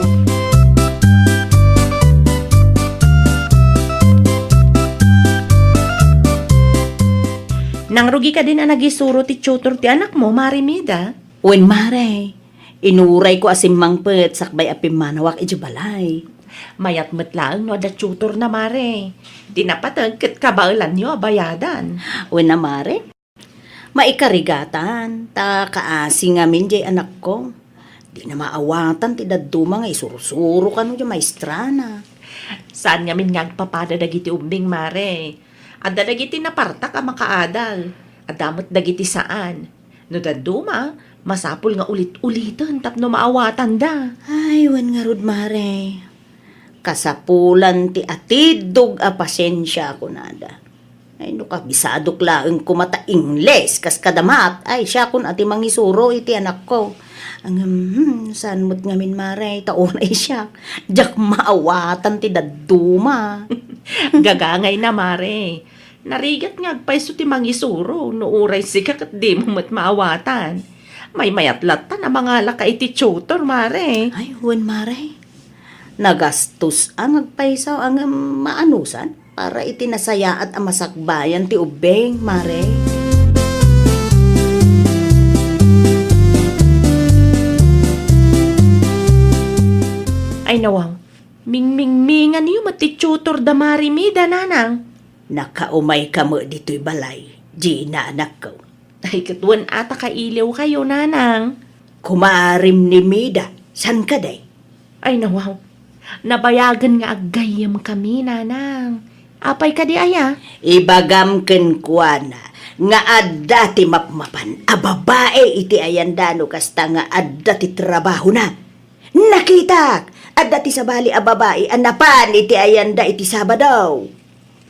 Nangrugi kadin a nagisuro ti tutor ti anakmo, Mare Mida? Wen, Mare. Inurayko a simmangpet sakbay a pimmanawak idiay balay. Mayat met laeng no adda tutorna, Mare. Ti napateg ket kabaelanyo a bayadan. Wen a, Mare. Maikarigatan, ta kaasi ngamin diay anakko. Dina maawatan ti dadduma nga isursuro kano diay maestrana. Saan ngamin nga agpapada dagiti ubbing, Mare. Adda dagiti napartak a makaadal. Adda met dagiti saan. No dadduma, masapul nga ulit-uliten tapno maawatanda. Ay, wen ngarud, Mare. Kasapulan ti atiddog a pasiensia, kunada. Ay, no kabisadok laeng koma ta Ingles, kas kada Math, ay, siakon a ti mangisuro iti anakko. Ngem, hmm, saan met ngamin, Mare, ta unay siak. Diak maawatan ti dadduma. Gagangayna, Mare. Narigat nga agpayso ti mangisuro no uray sika ket dimo met maawatan. Maymayat latta a mangalaka iti tutor, Mare. Ay, wen, Mare. Nagastos a nga agpayso a ngem maanusan para iti nasayaat a masakbayan ti ubbing, Mare. Ay, nawaw. Mingmingminganyo met ti tutor da Mare Mida, nanang. Nakaumayka met ditoy balay, Gina, anakko. Ay, ket wen a ta kailiwkayo, nanang. Kumarim ni Mida, saan kadi? Ay, nawaw. Nabayagen nga aggayyemkami, nanang. Apay kadi aya? Ibagam kenkuana nga adda ti mapmapan a babai iti ayanda no kasta nga adda ti trabahona. Nakitak! Adda ti sabali a babai a napan iti ayanda iti Sabado.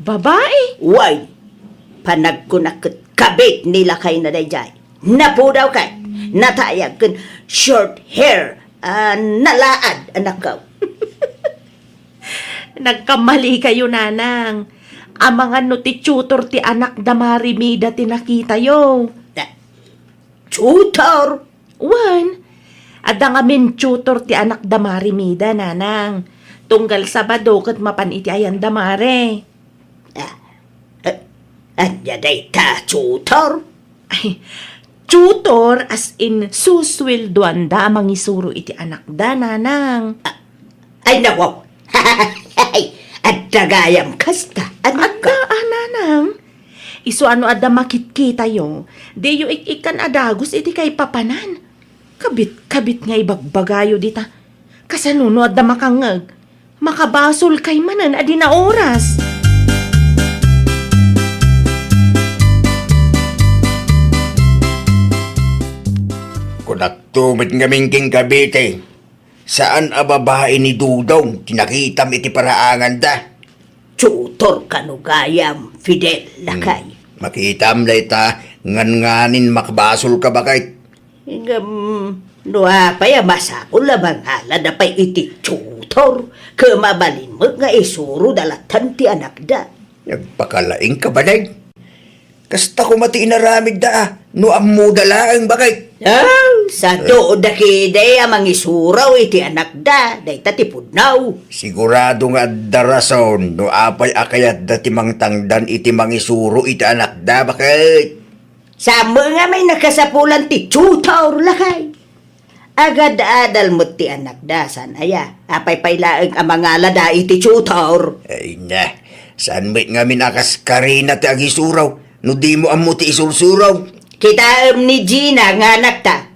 Babai? Way! Panagkunak ket kabit ni lakayna daydiay. Napudaw ket natayag ken short hair a nalaad, anakko. Nagkamali kayo, nanang. Amangan no ti tutor ti anak da Mare Mida ti nakitayo. Ah, tutor? Wen, adda ngamin tutor ti anak da Mare Mida, nanang. Tunggal Sabado ket mapan iti ayan da Mare. Ah, eh, Ania dayta, tutor? Ay, tutor as in susueldoanda a mangisuro iti anakda, nanang. Ay, nawaw. Adda gayam kasta. Adda, ah, nanang. Isu a no adda makitkitayo, diyo ik-ikkan a dagus iti kaipapanan. Kabit-kabit nga ibagbagayo dita. Kasano no adda makangngeg? Makabasolkay manen a di naoras. Kunakto met ngamin ken Cavite, saan a babai ni Dudong ti nakitam iti paraanganda. Tutor kano gayam, Fidel, lakay. Hmm. Makitam dayta, ngan nganin makabasolka, baket. Ngem, no apay a masapul a mangalada pay iti tutor, ket mabalin met nga isuroda latta ti anakda. Nagpakalaingka, baket. Kasta koma ti inaramidda, a, no ammoda laeng, baket. Ah, sado da ketdi a mangisuro iti anakda, dayta ti pudno. Sigurado nga adda rason no apay a kayatda ti mangtangdan iti mangisuro iti anakda, baket. Saan met ngamin a kasapulan ti tutor, lakay. Agad-adal met ti anakda, saan aya? Apay pay laeng a mangalada iti tutor? Ay na, saan met ngamin a kaskarina ti agisuro, no dimo ammo ti isursuro? Kitaem ni Gina nga anakta.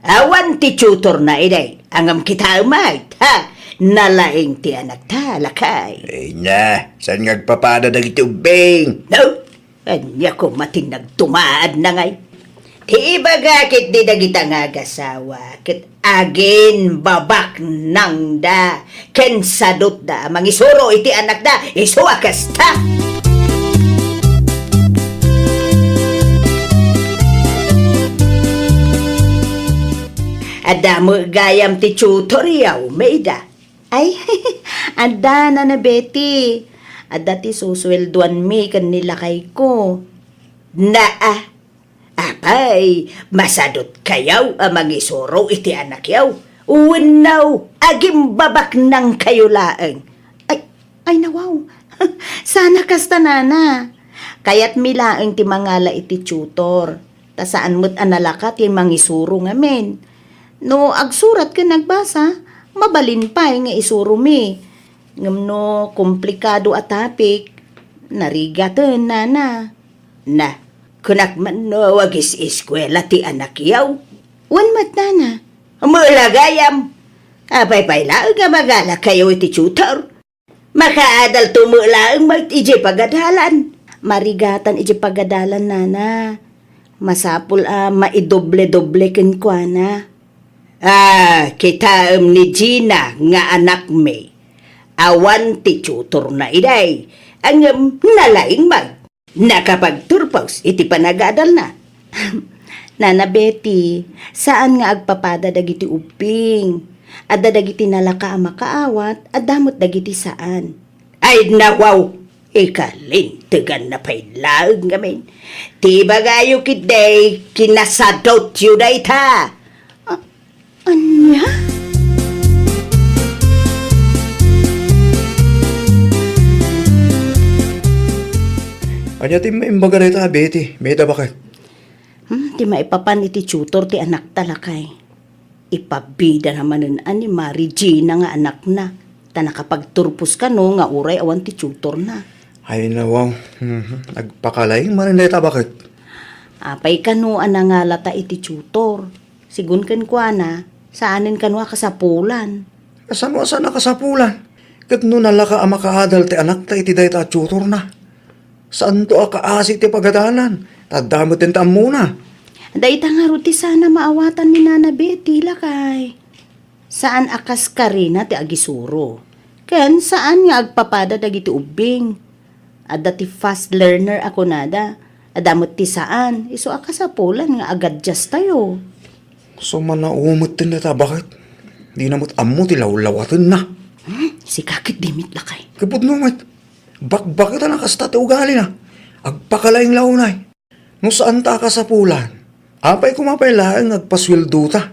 Awan ti tutorna idi, ngem kitaem met, ha? Nalaing ti anakta, lakay. Ay na, saan nga agpapada dagiti ubbing? No? Ania koma ti nagtumaadna ngay? Ti ibaga ketdi dagita nga agasawa ket aginbabaknangda ken sadutda a mangisuro iti anakda, isu a kasta. Adda met gayam ti tutor, yaw, Maida. Ay, adda, Nana Betty. Adda ti susueldoanmi ken ni lakayko. Naa, apay, masadutkayaw a mangisuro iti anakyaw? Wenno, agimbabaknangkayo laeng? Ay, ay, nawaw. Saan a kasta, Nana. Kayatmi laeng ti mangala iti tutor. Ta saan met a nalaka ti mangisuro ngamin. No agsurat ken agbasa, mabalin pay nga isuromi. Ngem no komplikado a topic, narigaten, Nana. Na, kunak man no agis-eskuela ti anakyaw? Wen met, Nana. Mula gayam. Apay pay laeng a magalakayo iti tutor? Makaadalto met laeng met idiay pagadalan. Marigatan idiay pagadalan, Nana. Masapul a maidoble-doble kenkuana. Ah, kitaem ni Gina nga anakmi. Awan ti tutorna idi, ngem nalaing met. Nakapagturpos iti panagadalna. Nana Betty, saan nga agpapada dagiti ubbing. Adda dagiti nalaka a makaawat, adda met dagiti saan. Ay, nawaw! Ikalinteganna pay laeng ngamin. Ti ibagayo ketdi, kinasadutyo dayta. Ah, Ania? Ania ti maimbaga dayta a Betty, Maida, baket? Hmm, ti maipapan iti tutor ti anakta, lakay. Ipabidana manen a ni Mari Gina nga anakna, ta nakapagturpos kano nga uray awan ti tutorna. Ay, nawaw. Mhm. Nagpakalaing manen dayta, baket? Apay kano a nangalata iti tutor? Sigun kenkuana, saanen kano a kasapulan. Kasano a saan a kasapulan? Ket no nalaka a makaadal ti anakta iti dayta a tutorna, saanto a kaasi ti pagadalan, ta adda met ti ammona. Dayta ngarud ti saan a maawatan ni Nana Betty, lakay. Saan a kaskarina ti agisuro, ken saan nga agpapada dagiti ubbing. Adda ti fast learner a kunada, adda met ti saan, isu a kasapulan nga agadjastayo. Sumanaw met ti neta, baket? Dina met ammo ti lawlawatenna. Hmm, sika ketdi met, lakay. Ket pudno met. Bakbaket a nakasta ti ugalina. Agpakalaing la unay. No saan ta a kasapulan, apay koma pay laeng nga agpasueldo ta?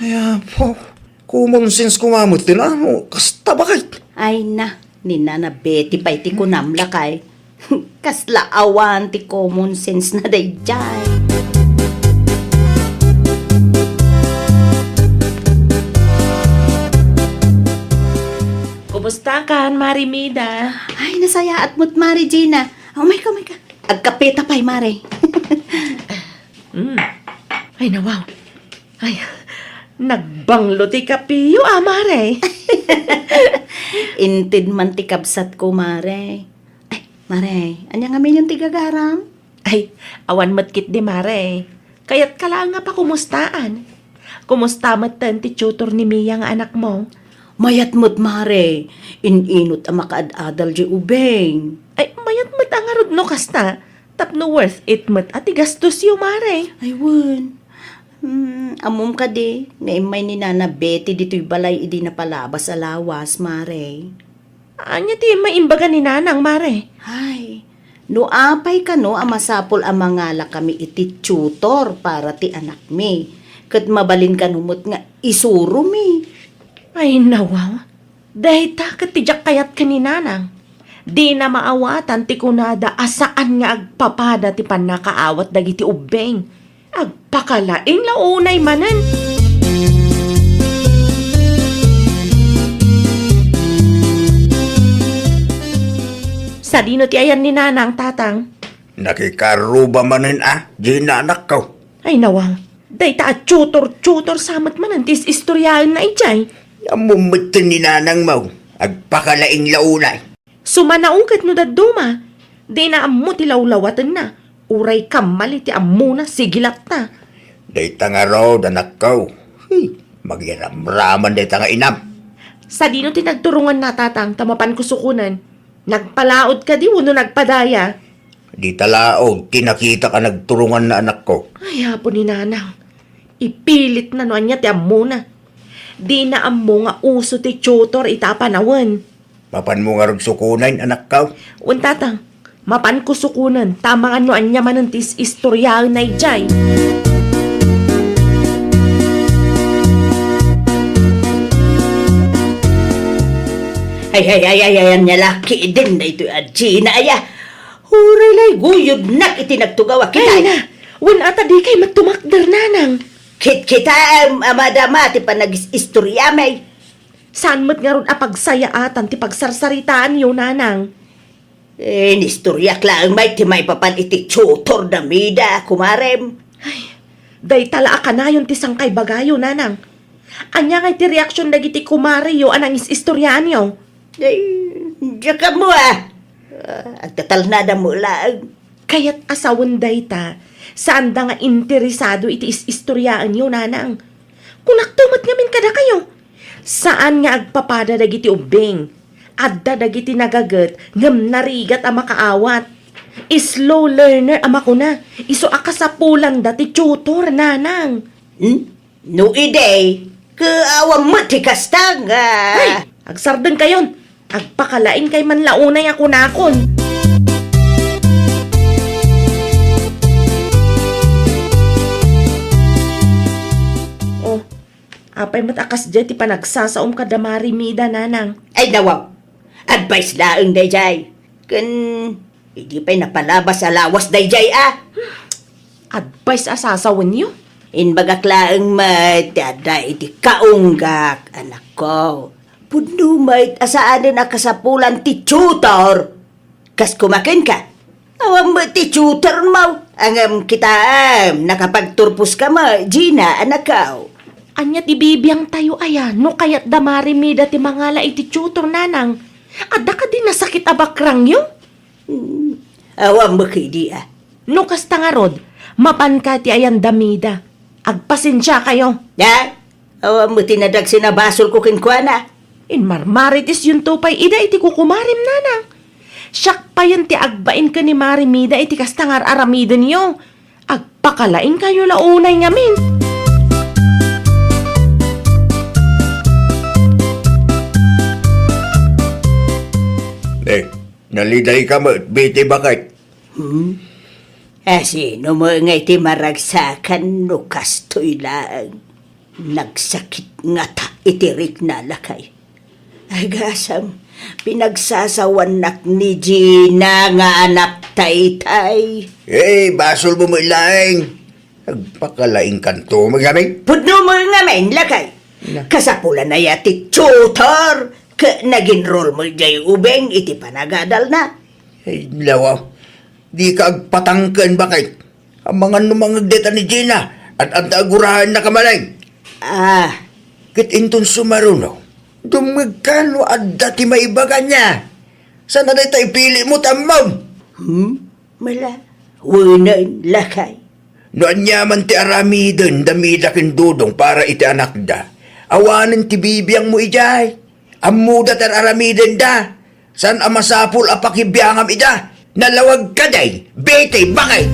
Ay, apo, common sense koma met ti nano, kasta, baket? Ay na, ni Nana Betty pay ti kunam, lakay. Kasla awan ti common sense na daydiay. Kumusta kan, Mari Mida? Ay, nasayaat met, Mari Gina. Umay ka, umay ka. Agkape ta pay, Mare. Mm. Ay, nawaw. Ay, nagbanglo ti kapeyo, a, Mare. Inted man ti kabsatko, Mare. Ay, Mare, ania ngamin ti gagaram? Ay, awan met ketdi, Mare. Kayatka laeng a pakumustaan. Kumusta metten ti tutor ni Mia nga anakmo? Mayat met, Mare. In-inot a makaad-adal diay ubing. Ay, mayat met a ngarud no kasta. Tapno worth it met a ti gastosyo, Mare. Ay, wen. Hmm, ammom kadi nga immay ni Nana Betty ditoy balay idi napalabas a lawas, Mare? Ania ti immay imbaga ni Nanang, Mare? Ay, no apay kano a masapul a mangalakami iti tutor para ti anakmi, ket mabalin kano met nga isuromi. Ay, nawaw. Dayta ket ti diak kayat ken ni Nanang. Dina maawatan ti kunada a saan nga agpapada ti pannakaawat dagiti ubbing. Agpakalaing la unay manen. Sadino ti ayan ni Nanang, Tatang? Nakikarruba manen a, Gina, anakko. Ay, nawaw. Dayta a tutor-tutor sa met manen ti is-istoriaenna idiay. Ammom metten ni Nanangmo. Agpakalaing la unay. Sumanaw ket no dadduma, dina ammo ti lawlawatenna. Uray kammali ti ammona, sige latta. Dayta ngarud, anakko. Hey, magiramraman dayta nga inam. Sadino ti nagturonganna, Tatang, ta mapanko sukonen? Nagpalaod kadi wenno nagpadaya? Dita laod ti nakitak a nagturonganna, anakko. Ay, apo ni Nanang. Ipilitna no ania ti ammona. Dina ammo nga uso ti tutor ita a panawen. Mapanmo ngarud sukonen, anakko? Wen, Tatang. Mapanko sukonen, ta amangan no ania manen ti is-istoriaenna idiay. Ay, ay, ay, ay, ay, ania la ketdin daytoy a Gina, aya. Uray lay guyodnak iti nagtugaw a kinay. Ay, na, wen ata dikay met tumakder, Nanang. Kitkitaem a madama ti panagis-istoriami. Saan met ngarud a pagsayaatan ti pagsarsaritaanyo, Nanang? Eh, inistoriak laeng met ti maipapan iti tutor da Mida, kumarem. Ay, dayta la a kanayon ti sangkaibagayo, Nanang. Ania ngay ti reaksion dagiti kumareyo a nangis-istoriaanyo? Ay, diak ammo, a. Ah, agtatalnada mo laeng. Kayat a sawen dayta, saanda nga interesado iti is-istoriaenyo, Nanang. Kunakto met ngamin kadakayo, saan nga agpapada dagiti ubbing. Adda dagiti nagaget ngem narigat a makaawat. Slow learner a makuna, isu a kasapulanda ti tutor, Nanang. Hmm? No idi, ket awan met ti kasta nga. Ay, agsardengkayon. Agpakalaingkay man la unay a kunakon. Oh, apay met a kasdiay ti panagsasaom kada Mari Mida, Nanang? Ay, nawaw. Advice laeng daydiay. Ken idi pay napalabas a lawas daydiay a. Advice a sasawenyo? Imbagak laeng met ti adda iti kaunggak, anakko. Pudno met a saanen a kasapulan ti tutor. Kas kumakenka, awan met ti tutormo. Ngem kitaem, nakapagturposka met, Gina, anakko. Ania ti bibiangtayo aya no kayat da Mari Mida ti mangala iti tutor, Nanang? Adda kadi nasakit a bakrangyo? Hmm. Awan met idi a. No kasta ngarud, mapanka ti ayan da Mida. Agpasensiakayo. Ha? Awan met ti nadagsen a basolko kenkuana. Inmarmaritesyonto pay ida iti kukumarem, Nanang. Siak payen ti agbain ken ni Mari Mida iti kasta nga ar-aramidenyo. Agpakalaingkayo la unay ngamin. Eh, nalidayka met, Betty, baket? Hmm? A, sino met ngay ti maragsakan no kastoy laeng? Nagsakit ngata iti rikna, lakay. Agasam, Pinagsasawannak ni Gina nga anak taytay. Eh, basolmo met laeng. Nagpakalaingkanto met ngamin. Pudno met ngamin, lakay. Na. Kasapulan aya ti tutor ket nag-enroll met diay ubing iti panagadalna. Ay, lawa. Dika agpatangken, baket. Amangan no mangngeg dayta ni Gina, ad-adda aguraennak a maleng. Ah. Ket inton sumaruno, dumngegka no adda ti maibaga niya. Saan a dayta ipilitmo ti ammom? Hmm? Mala, wenen, lakay. No aniaman ti aramiden da Mida ken Dodong para iti anakda, awanen ti bibiangmo idiay. Ammoda ti ar-aramidenda. Saan a masapul a pakibiangam ida. Nalawag kadi, Betty, baket.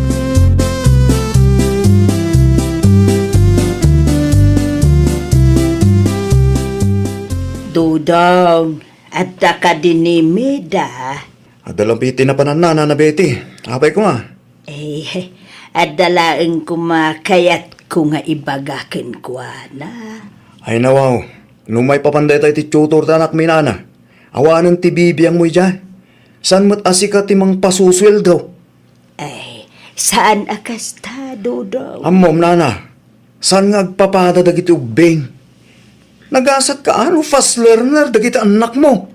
Dodong, adda kadi ni Mida? Adda laeng ti napanan, Nana Betty. Apay koma? Eh, adda laeng koma kayatko nga ibaga kenkuana. Ay, nawaw. No maipapan dayta iti tutor ti anakmi, Nana, awanen ti bibiangmo idiay. Saan met a sika ti mangpasusueldo? Ay, saan a kasta, Dodong. Ammom, Nana, saan nga agpapada dagiti ubbing? Nagasatka a no fast learner dagiti annakmo?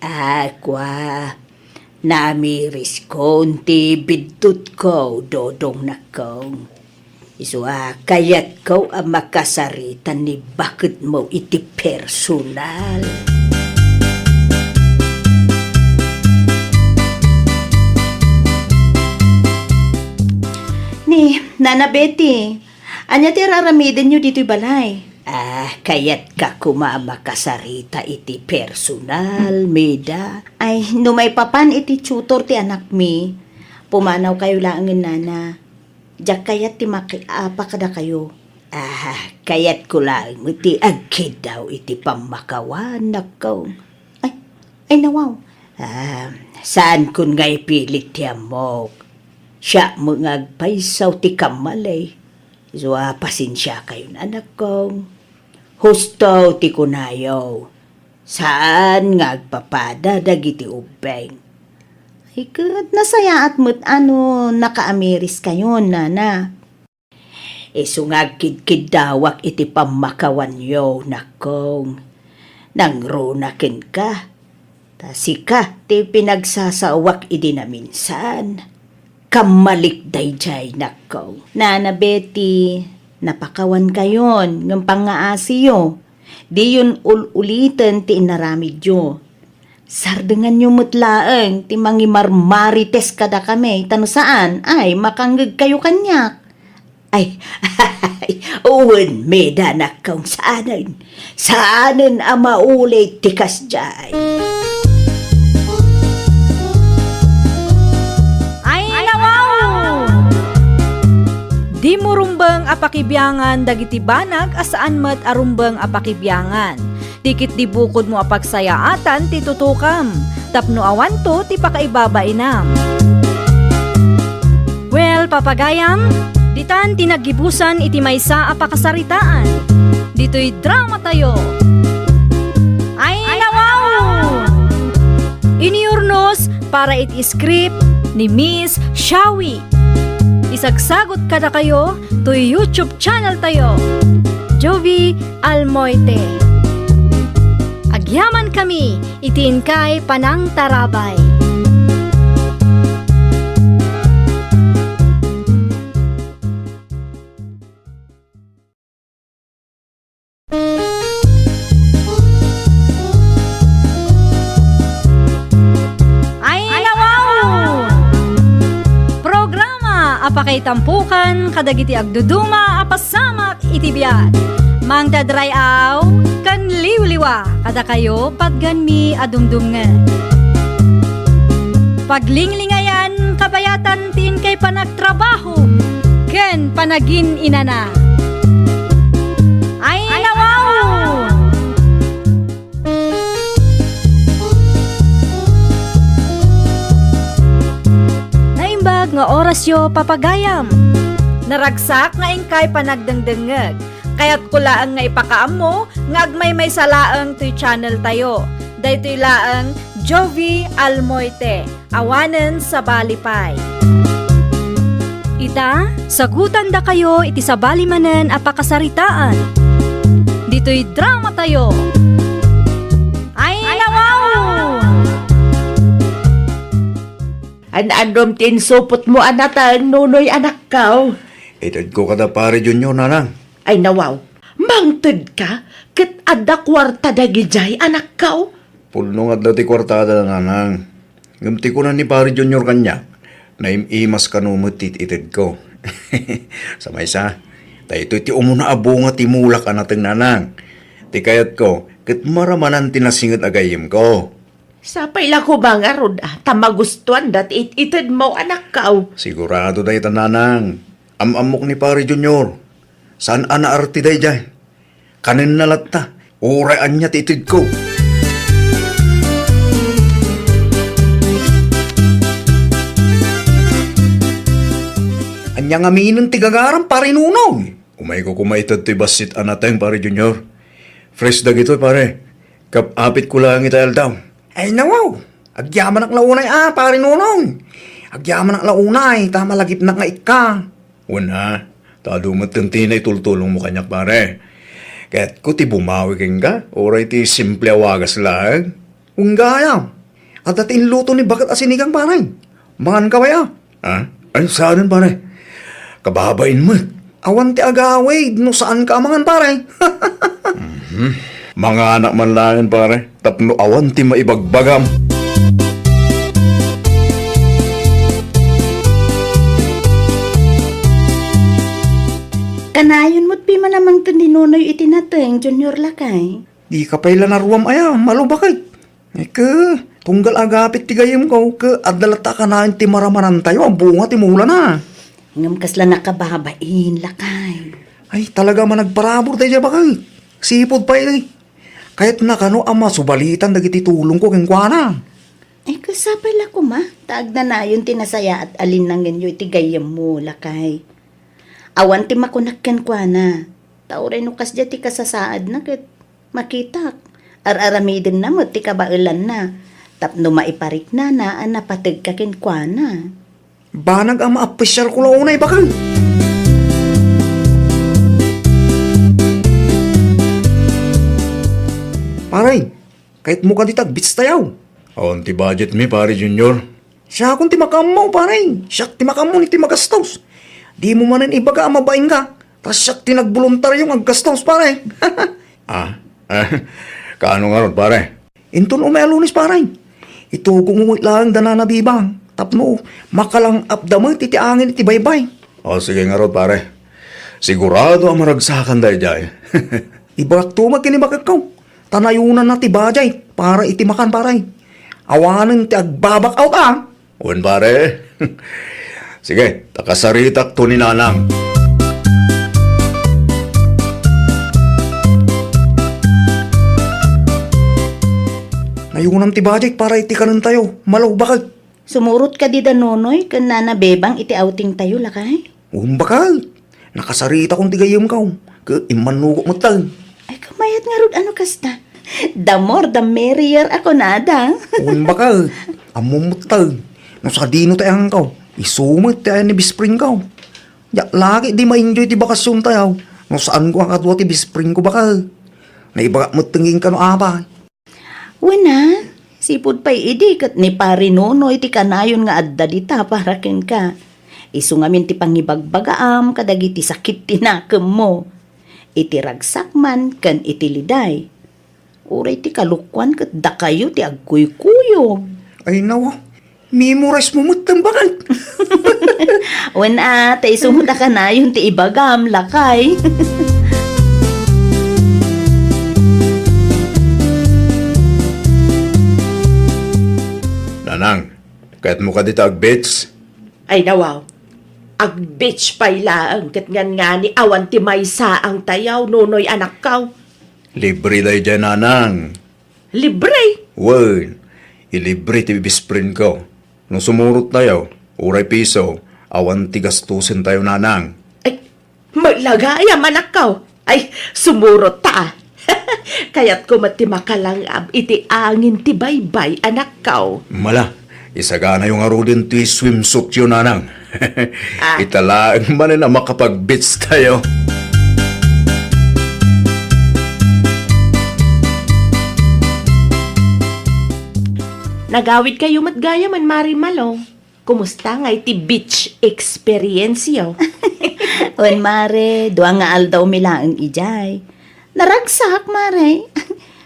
Ah, kua. Naamiriskon ti biddutko, Dodong, nakkong. Isu a kayatko a makasarita ni baketmo iti personal. Ni, Nana Betty, ania ti ar-aramidenyo ditoy balay? Ah, kayatka koma a makasarita iti personal, Mida. Ay, no maipapan iti tutor ti anakmi, pumanawkayo laengen, Nana. Diak kayat ti makiapa kadakayo. Ah, kayatko laeng met ti agkiddaw iti pammakawan, nakkong. Ay, ay, nawaw. Ah, saankon nga ipilit ti ammok. Siak met nga agpayso ti kammali. Isu a pasensiakayon, anakkong. Husto ti kunayo. Saan nga agpapada dagiti ubbing. Ay, ket nasayaat met a no nakaamiriskayon, Nana. Isu nga agkidkiddawak iti pammakawanyo, nakkong. Nangruna kenka. Ta sika ti pinagsasaoak idi naminsan. Kammalik daydiay, nakkong. Nana Betty, napakawankayon ngem pangngaasiyo. Diyon ul-uliten ti inaramidyo. Sardenganyo met laeng ti mangimarmarites kadakami, ta no saan, ay, makangngegkayo kaniak. Ay, wen, Mida, nakkong, saanen. Saanen a maulit ti kasdiay. Ay, nawaw! Dimo rumbeng a pakibiangan dagiti banag a saan met a rumbeng a pakibiangan. Ti ketdi bukodmo a pagsayaatan ti tutokam, tapno awanto ti pakaibabainam. Well, papagayam, ditan ti naggibusan iti maysa a pakasaritaan. Ditoy dramatayo. Ay, nawaw! Iniurnos para iti script ni Miss Shawi. Isagsagot kadakayo toy YouTube channel tayo, Jovie Almoite. Agyamankami iti inkay panangtarabay. Ay, nawaw! Programa a pakaitampokan kadagiti agduduma a pasamak iti biag. Mangted ray-aw ken liwliwa kadakayo patgenmi a dumdumngeg. Paglinglingayan kabayatan ti inkay panagtrabaho ken panagin-inana. Ay, nawaw! Naimbag nga orasyo, papagayam. Naragsak nga inkay panagdengdengngeg. Kayatko laeng nga ipakaammo nga agmaymaysa laeng toy channel tayo. Daytoy laeng Jovi Almoite, awanen sabali pay. Ita, sagutandakayo iti sabali manen a pakasaritaan. Ditoy dramatayo. Ay, nawaw! An-annom ti insupotmo a nateng, Nonoy, anakko? Itedko kada Pare Junior, nanang. Ay, nawaw. Mangtedka ket adda kuarta dagidiay, anakko? Pudno nga adda ti kuartada, nanang. Ngem ti kuna ni Pare Junior kaniak, naim-imas kano met ti itedko. Sa maysa, daytoy ti umuna a bunga ti mulak a nateng, nanang. Ti kayatko, ket maramanan ti nasinged a gayyemko. Sapay la koma ngarud, a, ta magustuanda ti it-itedmo, anakko. Sigurado dayta, nanang. Am-ammok ni Pare Junior. Saan a naarte daydiay. Kanenna latta, uray ania ti itedko. Ania ngaminen ti gagaram, Pare Nonoy? Umayko koma ited toy bassit a nateng, Pare Junior. Fresh dagitoy, pare. Kap-apitko laeng itay aldaw. Ay, nawaw. Agyamanak la unay a, Pare Nonoy. Agyamanak la unay, ta malagipnak nga ikka. Wen a, ta adu met ti naitultulongmo kaniak, pare. Kayatko ti bumawi kenka, uray ti simple a wagas laeng. Wen gayam. Adda ti inluto ni baket a sinigang, pare. Manganka pay a. Ha? Ay, saanen, pare? Kababain met. Awan ti agawid no saanka a mangan, pare. Mhm. Manganak man laeng, pare, tapno awan ti maibagbagam. Kanayon met pay man a mangted ni Nonoy iti nateng, Junior, lakay. Dika pay la naruam aya, malubaket. Ay, ke, tunggal agapit ti gayyemko, ke, adda latta a kanayon ti maramanantayo a bunga ti mulana. Ngem kasla nakababain, lakay. Ay, talaga a managparabur daydiay, baket. Sipud pay, eh. Kayatna kano a masubalitan dagiti tulongko kenkuana. Ay, ke, sapay la koma, ta agnanayon ti nasayaat a linnangenyo iti gayyemmo, lakay. Awan ti makunak kenkuana, ta uray no kasdiay ti kasasaadna ket makitak, ar-aramidenna met ti kabaelanna tapno maipariknana a napategka kenkuana. Banag a maapresiarko la unay, baket. Pare, kayatmo kadi ti agbitstayo? Awan ti budgetmi, Pare Junior. Siakon ti makaammo, pare. Siak ti makaammo iti magastos. Dimo manen ibaga a mabainka, ta siak ti nagboluntario nga aggastos, pare. Ah, ah, kaano ngarud, pare? Inton umay a Lunes, pare. Itugongmo met laeng da Nana Bebang tapno makalang-apda met iti angin iti baybay. O, sige ngarud, pare. Sigurado a maragsakan daydiay. Ibagakto met ken ni baketko. Ta nayonanna ti budget para iti makan, pare. Awanen ti agbabak out, a. Wen, pare. Sige, ta kasaritakto ni Nanang. Nayonam ti budget para iti kanentayo. Malo, baket. Sumurot kadi da Nonoy ken Nana Bebang iti outingtayo, lakay? Wen, baket. Nakasaritakon ti gayyemko, ket immannogok metten. Ay, kamayat ngarud a no kasta. The more, the merrier a kunada. Wen, baket. Ammom metten. No sadino ti ayanko, isu met ti ayan ni best friendko. Diak la ketdi ma-enjoy ti bakasiontayo no saanko a kadua ti best friendko, baket. Naibagak metten kenka no apay. Wen a, sipud pay idi ket ni Pari Nonoy ti kanayon nga adda dita para kenka. Isu ngamin ti pangibagbagaam kadagiti sakit ti nakemmo. Iti ragsak man ken iti liday. Uray ti kalokuan ket dakayo ti agkuykuyog. Ay, nawa. Memorize mo met, baket. Wen a, ta isu met a kanayon ti ibagam, lakay. Nanang, kayatmo kadi ta ag-beach? Ay, nawaw. Ag-beach pay laeng ket ngan-ngani awan ti maysaangtayo, Nonoy, anakko. Libre daydiay, Nanang. Libre? Wen, ilibre ti best friendko. No sumurottayo, uray piso, awan ti gastosentayo, Nanang. Ay, met la gayam, anakko. Ay, sumurotta, a. Kayatko met ti makalangab iti angin ti baybay, anakko. Mala, isaganayo ngaruden ti swimsuityo, nanang. Ah. Ita laeng manen a makapag-beach tayo. Nagawid kayo met gayam, Mare Malo. Kumusta ngay ti beach experience yo? Wen, Mare, dua nga aldawmi laeng idiay. Naragsak, Mare.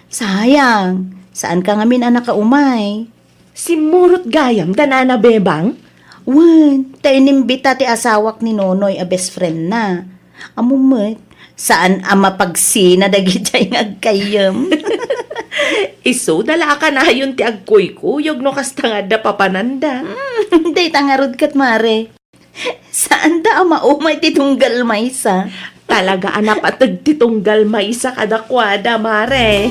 Sayang, saanka ngamin a nakaumay. Simmurot gayam da Nana Bebang? Wen, ta inimbita ti asawak ni Nonoy a best friend na. Ammom met, saan a mapagsina dagidiay nga agkayyem. Isu da la a kanayon ti agkuykuyog no kasta nga adda papananda. Hmm, dayta ngarud ket, Mare. Saanda a maumay ti tunggal maysa. Talaga a napateg ti tunggal maysa kadakuada, Mare.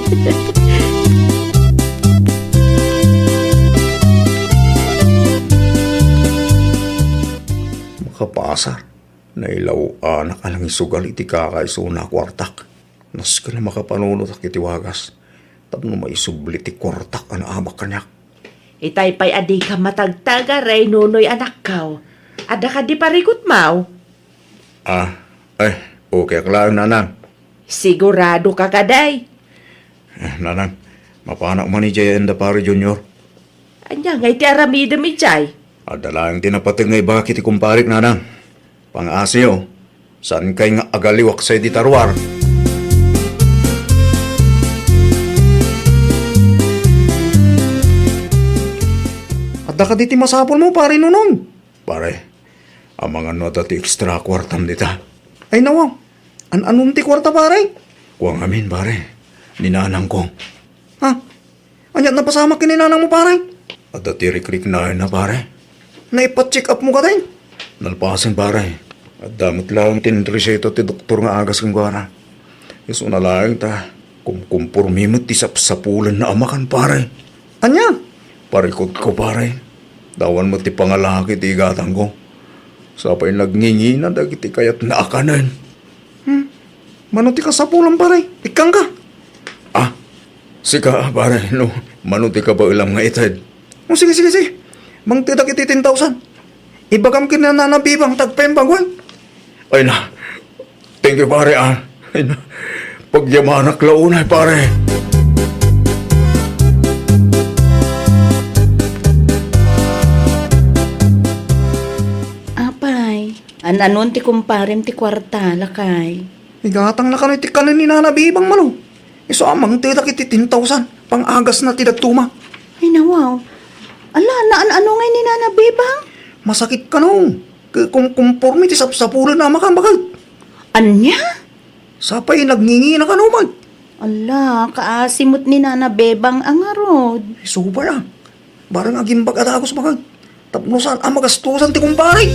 Makapasar. Nailaw-anak a nangisugal iti kakaisuna a kuartak. Nasken a makapanunotak iti wagas tapno maisubli ti kuartak a naabak kaniak. Itay pay a dika matagtagar, Nonoy, anakko. Adda kadi parikutmo? Ah, ay, okay ak laeng, nanang. Sigurado ka kadi? Eh, nanang, mapanak man idiay enda Pare Junior. Ania ngay ti aramidem idiay? Adda laeng ti napateg nga ibagak iti kumparik, nanang. Pang-asiyo, saankay nga agaliwak sadi ta ruar. Adda kadi ti masapulmo, Pare Nunong? Pare, amangan no adda ti extra kuartam dita. Ay, nawaw. An-anon ti kuarta, pare? Kua ngamin, pare. Ni nanangko. Ha? Ania ti napasamak ken ni nanangmo, pare? Adda ti rikriknaenna, pare. Naipa-check up mo kadi? Nalpasen, pare. Adda met laeng ti inreseta ti doktor nga agas kenkuana. Isuna laeng ta kumkumpormi met ti sapsapulenna a makan, pare. Ania? Parikutko, pare. Awan met ti pangalaki ti igatangko. Sa pay nagngingina dagiti kayatna a kanen. Hmm. Mano ti kasapulan, pare? Ikkangka? Ah, sika, pare, no mano ti kabaelam nga ited. O, sige, sige, sige. Mangtedak iti ten thousand. Ibagam ken ni Nana Bebang ta agpaimbag, wen? Ay na. Thank you, pare, ah. Ay na. Pagyamanak la unay, pare. Apay, an-anon ti kumparem ti kuarta, lakay? Igatangna kano iti kanen ni Nana Bebang, Malo. Isu a mangtedak iti ten thousand, pang-agasna ti dadduma. Ay, nawaw. Ala, naan-ano ngay ni Nana Bebang? Masakit kano. Ket kumkumpormi ti sapsapulenna a makan, baket. Ania? Sa pay nagngingina kano met. Ala, kaasi met ni Nana Bebang a ngarud. Ay, subay a. Barang agimbag a dagus, baket. Tapno saan a magastusan ti kumpare.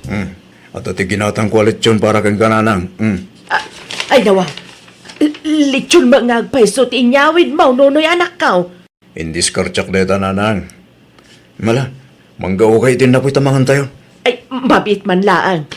Hmm. Adda ti ginatangko a lechon para kenka, nanang. Hmm. Ah, ay, nawa. L-, lechon met nga agpayso ti inyawidmo, Nonoy, anakko. Indiskartiak dayta, nanang. Mala, manggaoka iti innapoy ta mangantayo. Ay, mabiit man laeng.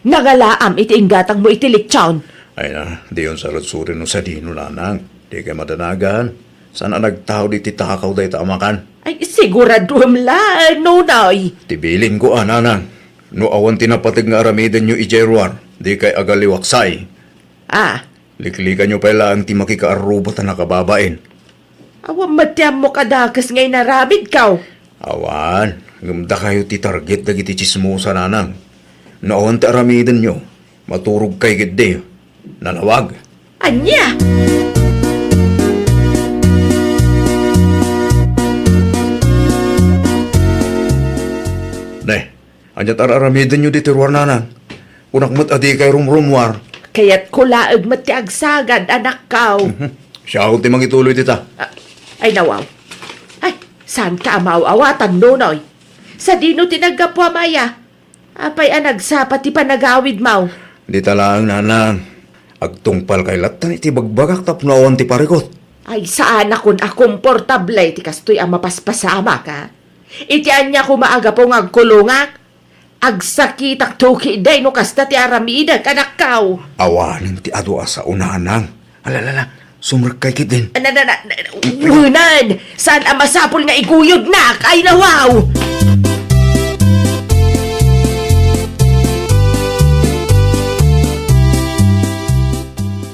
Nangalaam iti inggatangmo iti lechon. Ay na, diyon sarsuren no sadino, nanang. Dikay madanagan. Saan a nagtaud iti takaw dayta a makan? Ay, siguraduem laeng, Nonoy. Ti bilinko a, nanang. No awan ti napateg nga aramidenyo idiay ruar, dikay agaliwaksay. Ah, Liklikanyo pay laeng ti makikaarruba ta nakababain. Awan met ti ammok a dakes nga inaramidko. Awan, ngem dakayo ti target dagiti tsismosa, nanang. No awan ti aramidenyo, maturogkay ketdi. Nalawag. Ania? Ne, Ania ti ar-aramidenyo ditoy ruar, nanang? Kunak met a dikay rumrumuar. Kayatko laeng met ti agsagad, anakko. Mhm. Siak ti mangituloy dita. Ah, ay, nawaw. Ay, saanka a maaw-awatan, Nonoy? Sadino ti naggapuam aya? Apay a nagsapa ti panagawidmo? Dita laeng, nanang. Agtungpalkay lattan iti bagbagak tapno awan ti parikut. Ay, saanakon a komportable ti kastoy a mapaspasamak, a? Iti ania koma a gapu nga agkulongak? Agsakitak to ketdi no kasta ti aramidek, anakko. Awanen ti adu a sao, nanang. Ala, ala, ala, sumrekkay ketdin. Na, na, na, na, unan, saan a masapul nga iguyodnak? Ay, nawaw!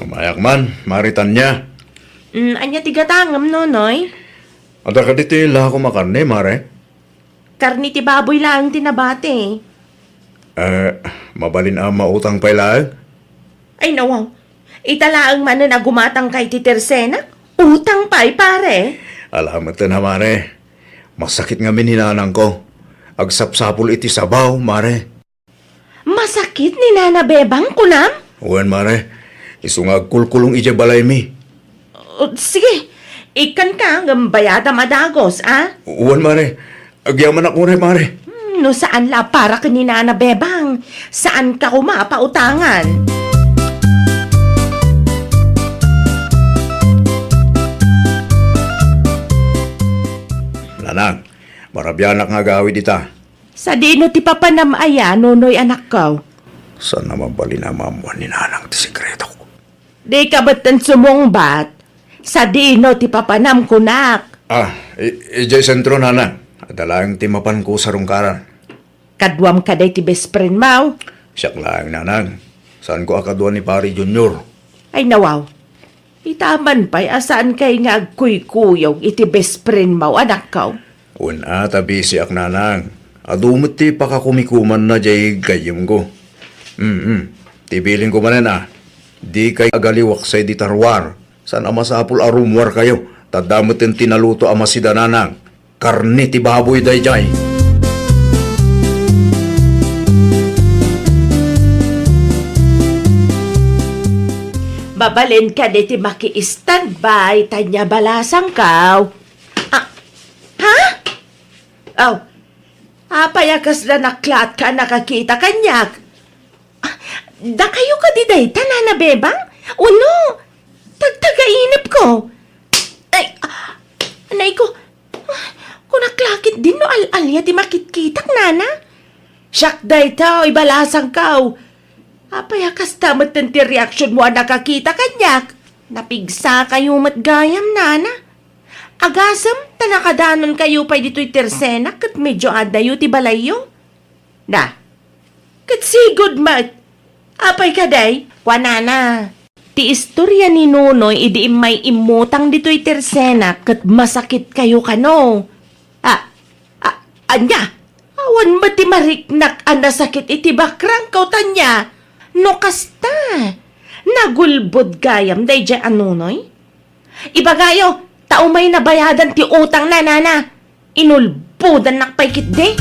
Umayak man, Mare Tania. Mm, ania ti gatangem, Nonoy? Adda kadi ti lakom a karne, Mare? Karne ti baboy laeng ti nabati. Eh, mabalin a mautang pay laeng? Ay, nawaw. Ita laeng manen a gumatangka iti tersenak, utang pay, pare. Ala metten a, Mare. Masakit ngamin ni nanangko. Agsapsapul iti sabaw, Mare. Masakit ni Nana Bebang, kunam? Wen, Mare. Isu nga agkulkulong idiay balaymi. O, sige. Ikkanka ngem bayadam a dagus, a? Wen, Mare. Agyamanak unay, Mare. Hmm, no saan la a para ken ni Nana Bebang, saanka koma a pautangan. Nanang, marabianak nga agawid ita. Sadino ti papanam aya, Nonoy, anakko? Saan a mabalin a maammuan ni nanang ti sekretok? Dika metten sumungbat. Sadino ti papanam, kunak? Ah, i-, idiay sentro, nanang. Adda laeng ti mapanko sarungkaran. Kaduam kadi ti best friend mo? Siak laeng, nanang. Saanko a kadua ni Pare Junior. Ay, nawaw. Ita man pay a saankay nga agkuykuyog iti best friend mo, anakko? Wen a, ta bisiak, nanang. Adu met ti pakakumikumanna diay gayyemko. Mm, ti bilinko manen a, dikay agaliwaksay dita ruar. Saan a masapul a rumuarkayo, ta adda metten ti naluto a masida, nanang. Karne ti baboy daydiay. Mabalin kadi ti maki-standby, Tania, balasangko. Ah, ha? Aw, apay a kasla naklaat ka a nakakita kaniak? Ah, dakayo kadi dayta, Nana Bebang? Wenno, tagtagainepko? Ay, ah, anay ko, ah, kunak la ketdin no al-alia ti makitkitak, nana? Siak dayta, ibalasangko. Apay a kasta metten ti reaksionmo a nakakita kaniak? Napigsakayo met gayam, nana. Agasem ta nakadanonkayo pay ditoy tersenak ket medio adayo ti balayyo. Na, ket sigud met. Apay kadi? Kuanana, ti istoria ni Nonoy idi immay immutang ditoy tersenak ket masakitkayo kano. A, a, ania? Awan met ti mariknak a nasakit iti bakrangko, Tania. No kasta, nagulbod gayam daydiay a Nonoy? Ibagayo, ta umay nabayadan ti utangna, nana. Inulbodannak pay ketdi.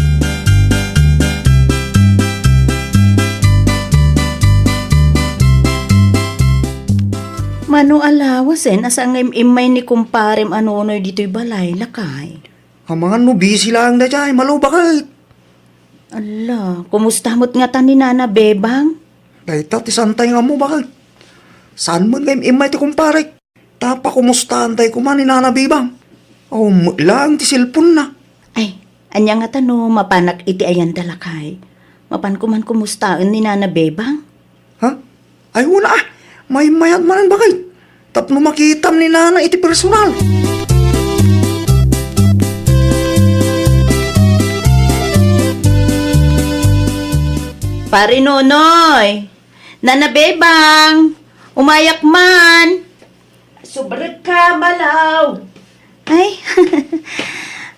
Mano a lawasen a saan nga im-immay ni kumparem a Nonoy ditoy balay, lakay? Amangan no busy laeng daydiay, malubak ket. Ala, kumusta met ngata ni Nana Bebang? Dayta ti saantay nga ammo, baket. Saan met nga im-immay ti kumparek? Ta pakumustaantay koma ni Nana Bebang. Awan met laeng ti cellphone-na. Ay, ania ngata no mapanak iti ayanda, lakay? Mapanko man kumustaen ni Nana Bebang? Ha? Ay, wen a, maymayat manen, baket. Tapno makitam ni Nana iti personal. Pare Nonoy, Nana Bebang, umayak man. Subrekka, Malaw. Ay,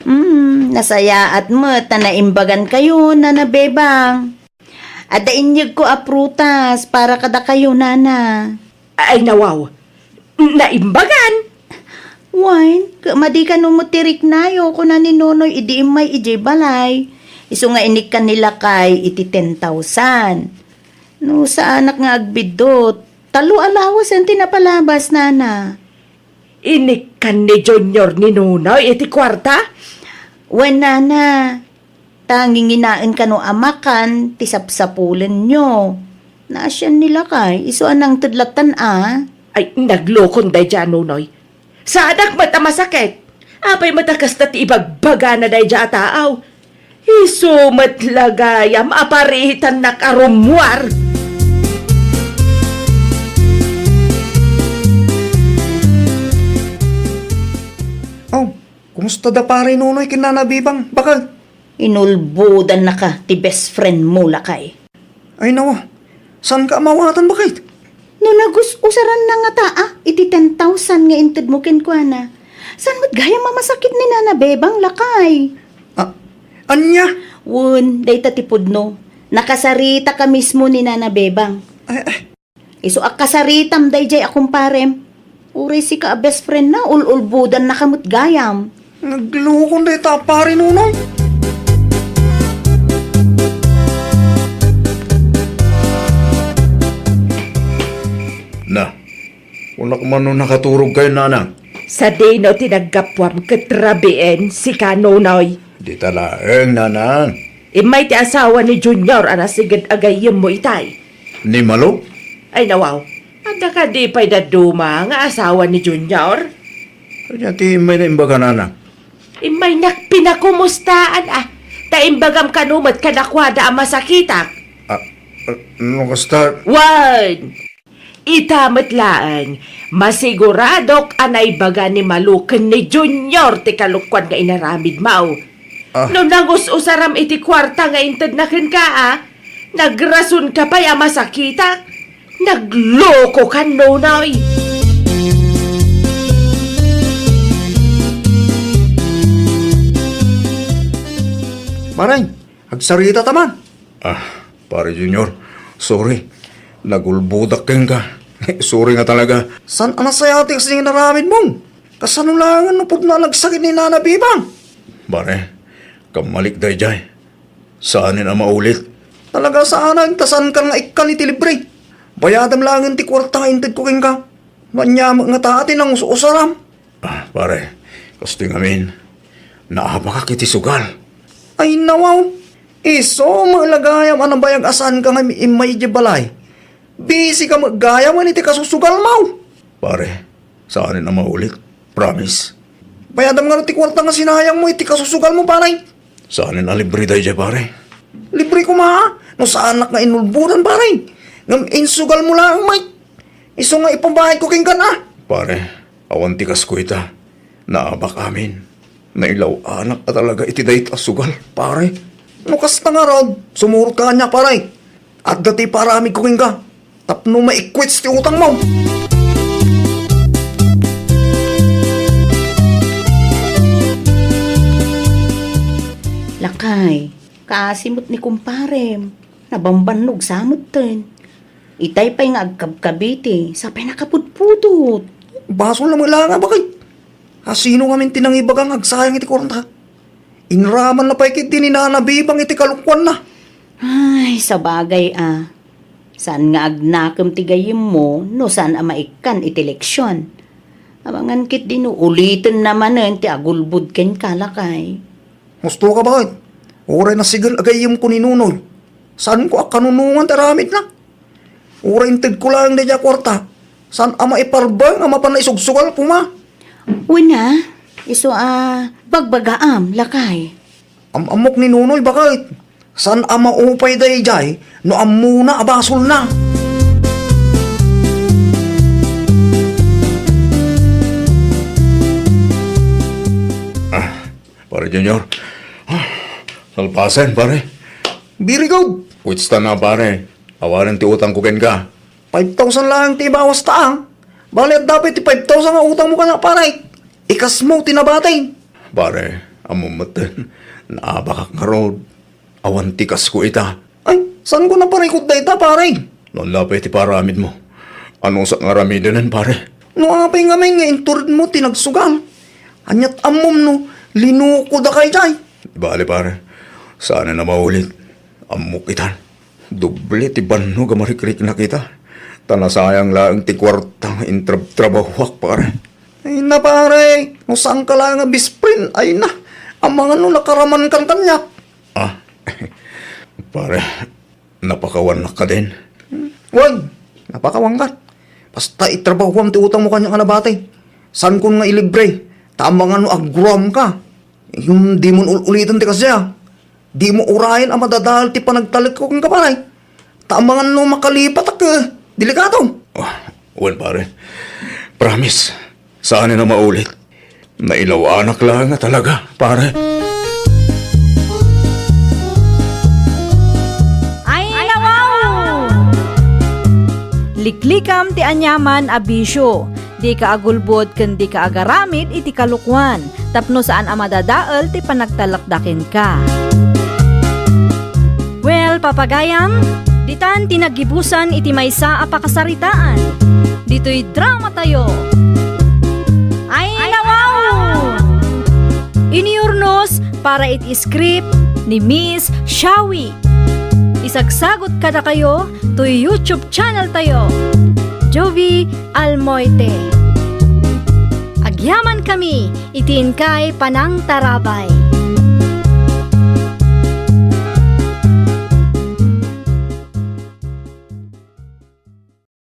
mm, nasayaat met ta naimbagankayo, Nana Bebang. Adda inyegko a prutas para kadakayo, nana. Ay, nawaw. Naimbagan? Wen, ket madi kano met ti riknayo, kuna ni Nonoy idi immay idiay balay. Isu nga inikkan ni lakay iti ten thousand. No saanak nga agbiddut, tallo a lawasen ti napalabas, nana. Inikkan ni Junior ni Nonoy iti kuarta? Wen, nana. Ta nginginaen kano a makan ti sapsapulenyo. Naasian ni lakay, isu a nangted lattan a. Ay, naglokon daydiay a Nonoy. Saanak met a masakit. Apay met a kasta ti ibagbagana daydiay a taaw? Isu met la gayam a paritannak a rummuar. Oh, kumusta da Pare Nonoy ken Nana Bebang, baket? Inulbodannaka ti best friend mo, lakay. Ay, nawa. Saanka a maawatan, baket? No nagus-usaranna ngata, a, iti ten thousand nga intedmo kenkuana, saan met gayam a masakit ni Nana Bebang, lakay? Ah, ania? Wen, dayta ti pudno. Nakasaritaka mismo ni Nana Bebang. Ay, ay. Isu a kasaritam daydiay a kumparem. Uray sika a best friend na, ul-ulbodannaka met gayam. Naglukon dayta a Pare Nonoy. Na, kunak man no nakaturogkayon, Nanang. Sadino ti naggapuam ket rabien, sika, Nonoy? Dita laeng, Nanang. Immay ti asawa ni Junior a nasiged a gayyemmo itay. Ni Malo? Ay, nawaw. Adda kadi pay dadduma nga asawa ni Junior? Ania ti immay na imbaga, Nanang? Immaynak pinakumustaan, a. Ta imbagam kano met kadakuada a masakitak. Ah, ah, no kasta. Wen! Ita met laeng, masiguradok a naibaga ni Malo ken ni Junior ti kalokuan nga inaramidmo. Ah. No nangus-usaram iti kuarta nga intedna kenka, a, nagrasonka pay a masakitak. Naglokoka, Nonoy. Pare, agsarita ta man. Ah, Pare Junior, sorry. Nagulbodak kenka. Sorry nga talaga. Saan a nasayaat ti kasdi nga inaramidmo? Kasano laengen no pudno a nagsakit ni Nana Bebang? Pare, kammalik daydiay. Saanen a maulit. Talaga saanen, ta saankan nga ikkan iti libre. Bayadem laengen ti kuarta nga intedko kenka. No ania met ngata ti nangus-usaram? Ah, pare, kastoy ngamin, naabakak iti sugal. Ay, nawaw. Isu met la gayam a nabayag a saanka nga immay idiay balay. Busy ka met gayam iti kasusugalmo. Pare, saanen a maulit. Promise. Bayadem ngarud ti kuarta nga sinayangmo iti kasusugalmo, pare. Saanen a libre daydiay, pare. Libre koma, a? No saanak nga inulbodan, pare. Ngem insugalmo laeng met. Isu nga ipabayadko kenka, a. Pare, awan ti kasko ita. Naabak amin. Nailaw-anak a talaga iti dayta a sugal, pare. No kasta ngarud, sumurotka kaniak, pare. Adda ti ipaaramidko kenka. Tapno maikwits ti utangmo. Lakay, kaasi met ni kumparem. Nabambannog sa metten. Itay pay nga agkabkabiti, sa pay nakapudpudot. Basol na met laeng a baket. Asino ngamin ti nangibaga nga agsayang iti kuarta? Inraman na pay ketdi ni Nana Bebang iti kalokuanna. Ay, sabagay a. Saan nga agnakem ti gayyemmo no saan a maikkan iti leksion. Amangan ketdi no ulitenna manen ti agulbod kenka, lakay. Husto ka, baket. Uray nasigel a gayyemko ni Nonoy, saanko a kanunongan ti aramidna. Uray intedko laeng daydiay a kuarta, saan a maiparbeng a mapan naisugsugal koma. Wen a, isu a bagbagaam, lakay. Am-ammok ni Nonoy, baket. Saan a maupay daydiay no ammona a basolna. Ah, Pare Junior. Ah, salpasen, pare. Very good. Kwitsta na, pare. Awanen ti utangko kenka. Five thousand laeng ti ibawasta, a. Bale, adda pay ti five thousand nga utangmo kaniak, pare. Ikasmo ti nabati. Pare, ammom metten, naabakak ngarud. Awan ti kasko ita. Ay, saanko naparikut dayta, pare? No apay ti paaramidmo, ano sa nga aramidenen, pare? No apay ngamin nga inturedmo ti nagsugal? Ania't ammom no linukodaka idiay? Di bale, pare. Saanen a maulit. Ammok itan. Doble ti bannog a marikriknak ita. Ta nasayang laeng ti kuarta nga intrabtrabahuak, pare. Ay na, pare. No saanka laeng a best friend, ay na. Amangan no nakaramankan kaniak. Ah, pare, napakawannak kadin? Wen, napakawankan. Basta itrabahuam ti utangmo kaniak a nabati. Saankon nga ilibre, ta amangan no agroamka. Ngem dimon ul-uliten ti kasdiay. Dimo urayen a madadael ti panagtalekko kenka, pare. Ta amangan no makalipatak, eh, delikado. Oh, wen, pare. Promise, saan a maulit. Nailawanak laeng a talaga, pare. Ay, nawaw! Liklikam ti aniaman a bisio. Dika agulbod ken dika agaramid iti kalokuan, tapno saan a madadael ti panagtalekda kenka. Well, papagayam, ditan ti naggibusan iti maysa a pakasaritaan. Ditoy dramatayo. Ay, nawaw! Iniurnos para iti script ni Miss Shawi. Isagsagot kadakayo toy YouTube channel tayo, Jovi Almoite. Agyaman kami iti inkay panangtarabay.